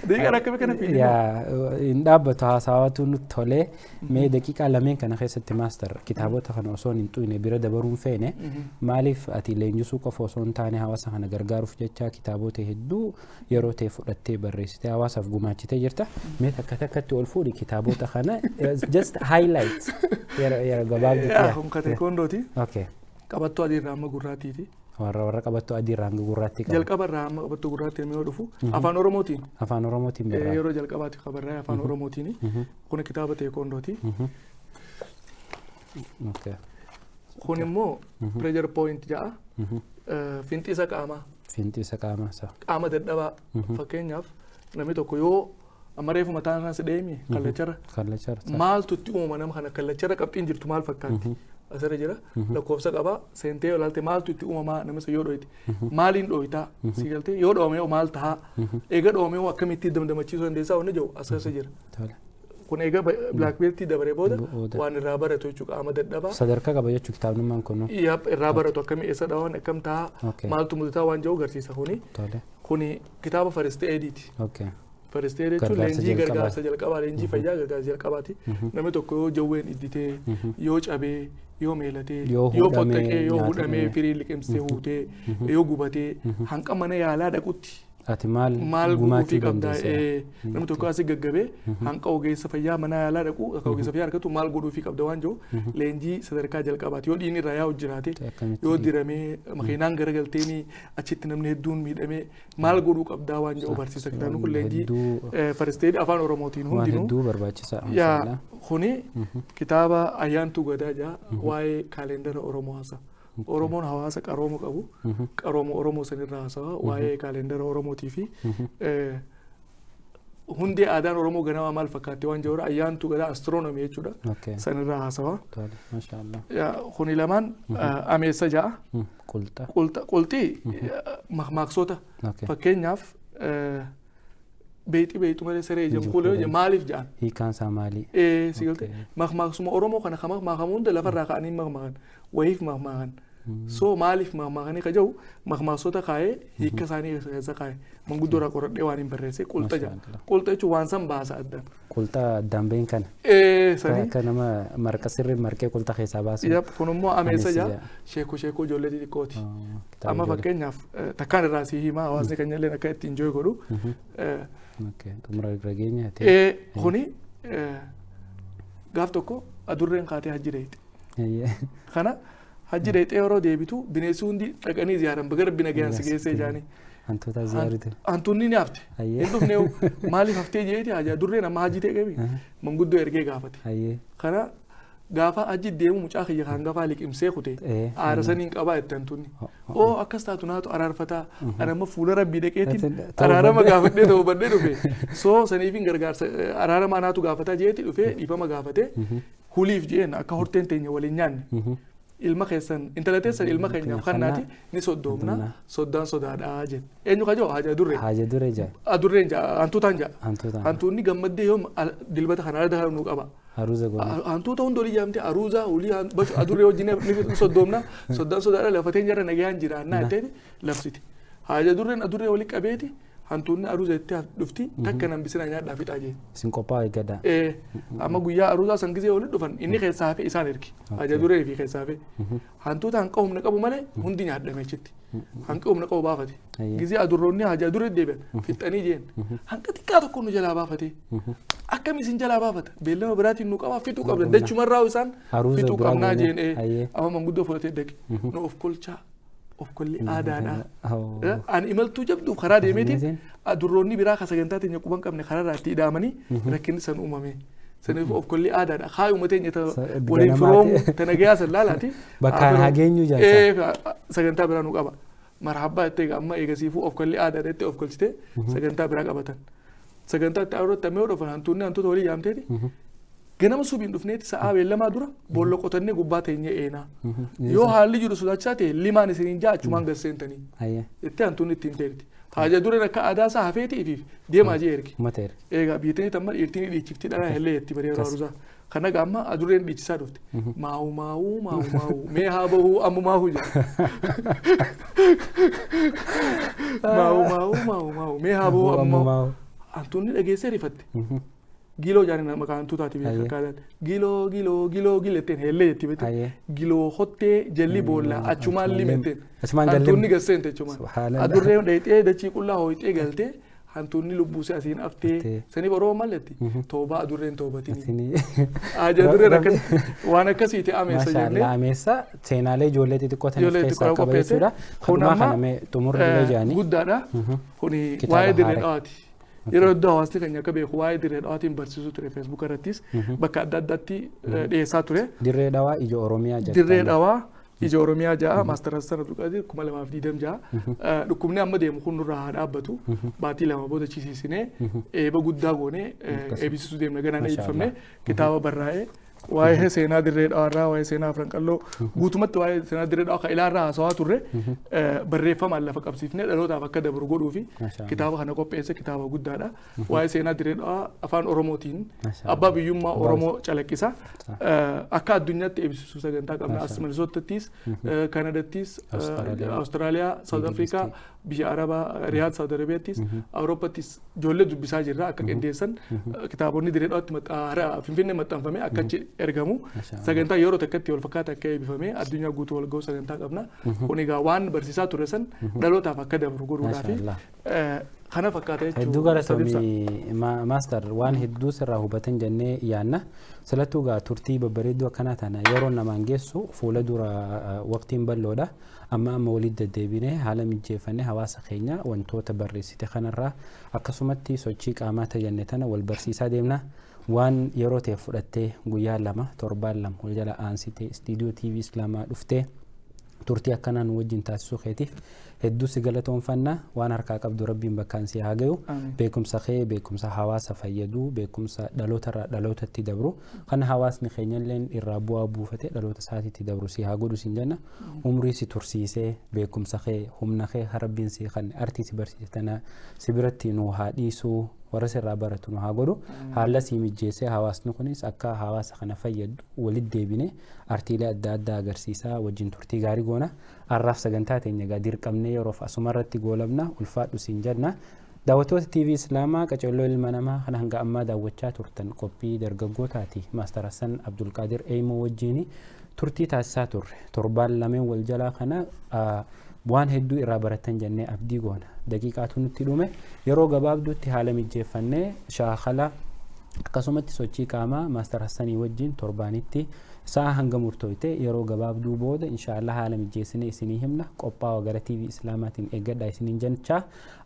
Daqiiqaan akkamii kana fiidee? Yaa, hin dhaabbatu haasawatu nutti tolee. Mee daqiiqaa lameen kana keessatti, master, kitaabota kana osoo hin xuyne bira dabaruun feene. Maaliif ati leenjisuu qofa osoo hin taane hawaasa kana gargaaruuf jecha kitaabota hedduu yeroo ta'e fudhattee barreessitee hawaasaaf gumaachitee jirta. Mee takka takkatti ol fuudhi kitaabota kana, just highlight yeroo gabaabduutti. Yaa, kun ka teekoondooti. Qabattoo adii irraa amma gurraattiiti. Warra qabattoo adii irraa hanga gurraatti qabu. Jalqaba irraa amma qabattoo gurraatti yoo dhufu afaan Oromootiin. Afaan Oromootiin barraa. Yeroo jalqabaati ka barraa'e afaan Oromootiin. Kun kitaaba teekoondooti. Kun immoo pressure point ja'a. Finxiisa qaamaa. Finxiisa qaamaa isaa. Qaama dadhabaa, fakkeenyaaf namni tokko yoo amma reefu mataan isaa si dheemi kallacharra. Kallacharra. Maaltu itti uumama nama kana? Kallacharra qabxiin jirtu maal fakkaatti? Asirra jira, lakkoofsa qabaa. Seentee yoo ilaalte maaltu itti uumamaa nama isa yoo dhoyite, maaliin dhoyitaa si galtee, yoo dhoome hoo maal tahaa, eega dhoome hoo akkamitti damdamachiisuu dandeessaa, wanni jiru as keessa jira. Kun eega black beltii dabaree booda Booda. waan irraa baratu jechuudha, qaama dadhabaa. Sadarkaa qaba jechuu kitaabnummaan kun. Yap, irraa baratu, akkamii, eessa dhawan, akkam tahaa, maaltu mudataa waan jiru agarsiisa kuni. Kuni kitaaba first aidiiti. First aid jechuun Gargaarsa leenjii jalqabaa. Gargaarsa jalqabaa, leenjii fayyaa gargaarsa jalqabaati. Namni tokko yoo jawween idditee, yoo cabee, yoo meelatee, yoo yoo hudhamee, fottaqee, yoo nyaata hudhamee, dhabee. Firii liqimsee huutee, yoo gubatee, hanqa mana yaalaa dhaqutti Ati maal maal gumaachuu godhuufii qabda? dandeessa? Namni tokko asii gaggabee hanqa ogeessa fayyaa mana yaalaa dhaqu, akka ogeessa fayyaa argatu maal godhuufii qabda waan jiru leenjii sadarkaa jalqabaati. Yoo dhiigni irraa yaa'u jiraate, Akkamitti yoo diramee makiinaan garagalteenii achitti namni hedduun miidhamee maal godhuu qabdaa waan jedhu barsiisa kitaabni kun, leenjii Hedduu first aid afaan Oromootiin waan hundinuu. Hedduu barbaachisaa. Yaa, Mashallah. kuni kitaaba Ayyaantuu Gadaa jaa, waa'ee kaalendara Oromoo haasa. Oromoon hawaasa qarooma qabu, qarooma Oromoo sanirraa haasawa, waa'ee kaalendara Oromootii fi hundee aadaan Oromoo ganamaa maal fakkaatti waan jedhudha. Ayyaantuu Gadaa astiroonomii jechuudha. Sanirraa haasawa. Tole. Mashallah. Yaa, kuni lamaan ameessa ja'a. Qulxa. Qulxii makmaaksota. Fakkeenyaaf beexii beexu malee saree ijaan kuulee kuulee. Maaliif jedhan? Hiikaan isaa maali? Ee, si galte, makmaaksuma Oromoo kana ka makmaakamu hunda lafarraa ka'anii makmaakan wayiif makmaakan. So maaliif makmaakanii ka jedhu makmaaksota kaa'ee hiika isaanii keessa kaa'e, manguddoo irraa qoradhee waan hin barreesse qulxa jedha. Mashallah. Qulxa jechuun waan san baasa addaan. Qulxa addaan been kana. Ee, sanii. Akka nama marqa sirrii marqee qulxa keessaa baasu. Yap, kun immoo ameessa Ameessa jedha. jedha. Sheekoo sheekoo ijoollee xixiqqooti. Kitaaba Amma ijoollee. fakkeenyaaf takkaan irraa si himaa, hawaasni keenya illee akka itti enjoy godhu. Okay. Xumura irra geenya ta'e. Kuni gaaf tokko adurreen kaatee hajji dheeyxe. Kana hajji dheeyxee yeroo deebitu bineensi hundi dhaqanii ziyaaran, baga Rabbi nagayaan si geessee jaanii. Hantuuta ziyaarite. Hantuunni ni hafte. Hin dhufne, maaliif haftee jeeti, haja adurreen amma hajji ta'e qabi manguddoo ergee gaafate. Kana gaafa hajji deemu mucaa kiyya kan gafaa liqimsee kute aara saniin qabaa itti hantuunni. Oo, akkas taatu naatu araarfataa, ani amma fuula Rabbii dhaqeetiin araarama gaafadhee ta'uu badhee dhufe. So saniifin gargaarsa araarama naatu gaafataa jeeti dhufee dhiifama gaafate huliif jeen akka horteen teenya waliin nyaanne. Ilma keessan, intala teessan ilma keenyaaf kannaati ni soddoomna, soddaan sodaadhaa jeen. Eenyu kajoo? Haja adurree. Haja duree jaa. Adurreen jaa, hantuutaan jaa. Hantuutaan. Hantuunni gammaddee yoom dilbata kana arda nuu qaba. Haruuza goone. Hantuuta hunda olii jaamtee aruuzaa olii adurree wajjin ni soddoomna, soddaan sodaadha, lafa teenya irra nagayaan jiraannaa jetteeti labsite. Haja adurreen adurree walii qabeeti hantuunni aruuza itti dhufti takka nan bisina nyaadhaa fixaa jee. Isin qophaa'u eeggadhaa. Amma guyyaa aruuzaa san gisee walitti dhufan inni keessaa hafe isaan ergi. Haja adurree fi keessaa hafe. Hantuuta hanqa humna qabu malee hundi nyaadhame achitti. Hanqa humna qabu baafate. Gisee adurroonni haja adurree deebi'an fixxanii jeen. Hanqa xiqqaa tokko nu jalaa baafate. Akkam isin jalaa baafata? Beellama biraatiin nu qabaa, fixuu qabda. Dachumarraa isaan Aruuza fixuu biraa qabnaa goone. jeen. Amma manguddoo fudhatee dhaqe. Nu of kolchaa. Of kolli aadaadha. Ani imaltuu jabduuf karaa deemeetiin adurroonni biraa ka sagantaa teenya quban qabne karaarraa itti ida'amanii rakkinni san uumame. Saniif of kolli aadaadha. Kaayuma teenya ta waliin ganamaati. firoomu ta nagayaa san laalaati. Bakkaan haa geenyu jaansa. Sagantaa biraa nu qaba. Marhabbaa jettee egaa amma eegasiifuu of kolli aadaadha jettee of kolchitee sagantaa biraa qabatan. Sagantaa itti aanutti amma yoo dhufan hantuunni hantuuta walii yaamteeti. Ganama subiin dhufneeti sa'aa beellamaa dura boolla qotannee gubbaa teenyee eenaa. Yoo haalli jiru sodaachisaa ta'e limaan isiniin jaa achumaan gad seentanii. Jettee hantuunni ittiin teerti. Haaja dureen akka aadaa isaa hafeeti ifiif deemaa jee erge. Uummata erge. Egaa biyyatanii tamma dhiirtiin dhiichifti dhala hellee jetti baree yeroo aruusaa. Kana egaa amma adurreen dhiichisaa dhufte. Maawu maawu maawu maawu mee haa bahuu ammu maahu jedha. Maawu maawu maawu maawu mee haa bahuu ammu maahu. Hantuunni dhageessee rifatte. Giloo jaaniin maqaa hantuutaati beekaa akkaataan. Giloo giloo giloo giloo jetteen hellee jetti beekte. Giloo hottee jalli boolla achumaan limetteen. Achumaan jalli. Hantuunni gasseente achumaan. Subhaanallah. Adurreen dhayxee dachii qullaa hooyxee galtee hantuunni lubbuu ishee asiin haftee. Saniif Oromoo maal jetti? Toobaa adurreen toobatini. Haja adurreen akkas waan akkasiiti ameessa Maasha jennee. Allah ameessa seenaalee ijoollee xixiqqoo tana of Ijoollee keessaa xixiqqoo qaba qopheesse. jechuudha. Kun Kanumaa amma kana mee xumurri illee jaanii. guddaadha. Kuni Kitaaba waa'ee dirree haaraa. dhawaati. Yeroo hedduu hawaasni keenya akka beeku waa'ee dirree dhawaatiin barsiisuu ture feesbuuk irrattis bakka adda addaatti dhiyeessaa ture. Dirree dhawaa ija Oromiyaa jedha. Dirree dhawaa ija Oromiyaa ja'a Maaster Hassan Abdulqaadir 2026. Dhukkubni amma deemu kun nurraa haa dhaabbatu. Baatii 2 booda chisiisinee eeba guddaa goonee eebbisiisuu deemna ganaan Masha eebbifamne Allah. kitaaba barraa'ee waa'ee seenaa dirree dhawaarraa waa'ee seenaa Afran Qalloo guutumatti waa'ee seenaa dirree dhawaa kan ilaarraa haasawaa turre barreeffamaan lafa qabsiifnee dhalootaaf akka dabru godhuu fi Masha Allah. kitaaba kana qopheesse kitaaba guddaadha. Waa'ee seenaa dirree dhawaa afaan Oromootiin Masha Allah. abbaa biyyummaa Oromoo calaqqisa. Akka addunyaatti eebbisiisuu sagantaa qabna. Masha As Minnesotattis, Kanadattis, Awustiraaliyaa. Awustiraaliyaa, Saawud Middle Afrikaa, East. biyya Arabaa, Riyaad Saawud Arabiyaattis, Awurooppaattis ijoollee dubbisaa jirra akka qindeessan kitaabonni dirree dhawaatti Finfinnee maxxanfame akka achi ergamu Masha Allah. sagantaa yeroo takkatti wal fakkaata akka eebbifame addunyaa guutuu wal ga'u sagantaa qabna. Kun egaa waan barsiisaa ture san dhalootaaf akka dabru godhuudhaafi Masha Allah. kana fakkaata jechuudha. Hedduu galatoomii maaster waan hedduu sirraa hubatan jennee yaanna. Silattuu gaa turtii babbareedduu akkanaa tana yeroo namaan geessu fuula dura waqtiin bal'oodha. Amma amma walitti deddeebinee haala mijeeffannee hawaasa keenya wantoota barreessite kanarraa akkasumatti sochii qaamaa tajanne tana wal barsiisaa deemna. Waan yeroo ta'e fudhattee guyyaa 2 torbaan 2 wal jala aansitee istiidiyoo TV Islaamaa dhuftee turtii akkanaa nu wajjin taasisuu keetiif hedduu si galatoonfanna waan harkaa qabdu rabbiin bakkaan si haa gayu beekumsa kee beekumsa hawaasa fayyadu beekumsa dhalootarraa dhalootatti dabru kan hawaasni keenyalleen irraa bu'aa buufate dhaloota isaatiitti dabru si haa godhu siin jenna umrii si tursiisee beekumsa kee humna kee rabbiin si kan artii si barsiise tana si biratti nu haa dhiisuu warra sirraa baratu nu haa godhu haala si mijjeessee hawaasni kunis akka hawaasa kana fayyadu walitti deebine artiilee adda addaa agarsiisaa wajjin turtii gaarii goona har'aaf sagantaa teenya egaa dirqamnee yeroof asumarratti goolabna ulfaadhu siin jenna. Daawwattoota TV Islaamaa qacarroo ilma namaa kan hanga ammaa daawwachaa turtan qophii dargaggootaati Maaster Hassan Abdulqaadir Eeyimoo wajjin turtii taasisaa turre torbaan lameen wal jalaa kana waan hedduu irraa baratan jennee abdii goona daqiiqaatu nutti dhume yeroo gabaabduutti haala mijeeffannee shaakala akkasumatti sochii qaamaa Maaster Hassanii wajjin torbaanitti sa'a hanga murtooyte yeroo gabaabduu booda inshaallah haala mijeessine isinii himna qophaa'aa gara TV Islaamaatiin eeggadhaa isiniin jechaa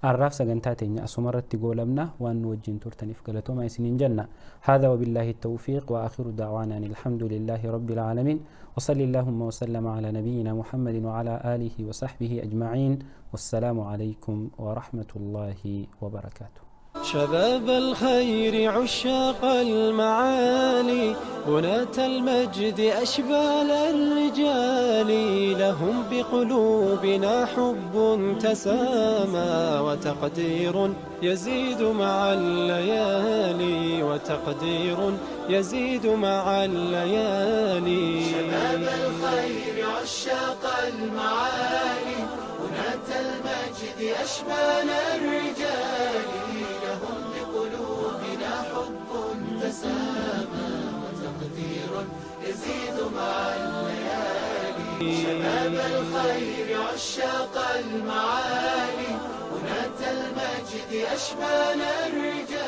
har'aaf sagantaa teenya asumarratti goolabna waan nu wajjin turtaniif galatoomaa isiniin jenna. هذا وبالله التوفيق وآخر دعوانا أن الحمد لله رب العالمين وصلى اللهم وسلم على نبينا محمد وعلى آله وصحبه أجمعين والسلام عليكم ورحمة الله وبركاته. شباب الخير عشاق المعالي بناة المجد أشبال الرجال لهم بقلوبنا حب تسامى وتقدير يزيد مع الليالي وتقدير يزيد مع الليالي. شباب الخير عشاق المعالي بناة المجد أشبال الرجال لهم بقلوبنا حب تسامى وتقدير يزيد مع الليالي. شباب الخير عشاق المعالي بناة المجد أشبال الرجال.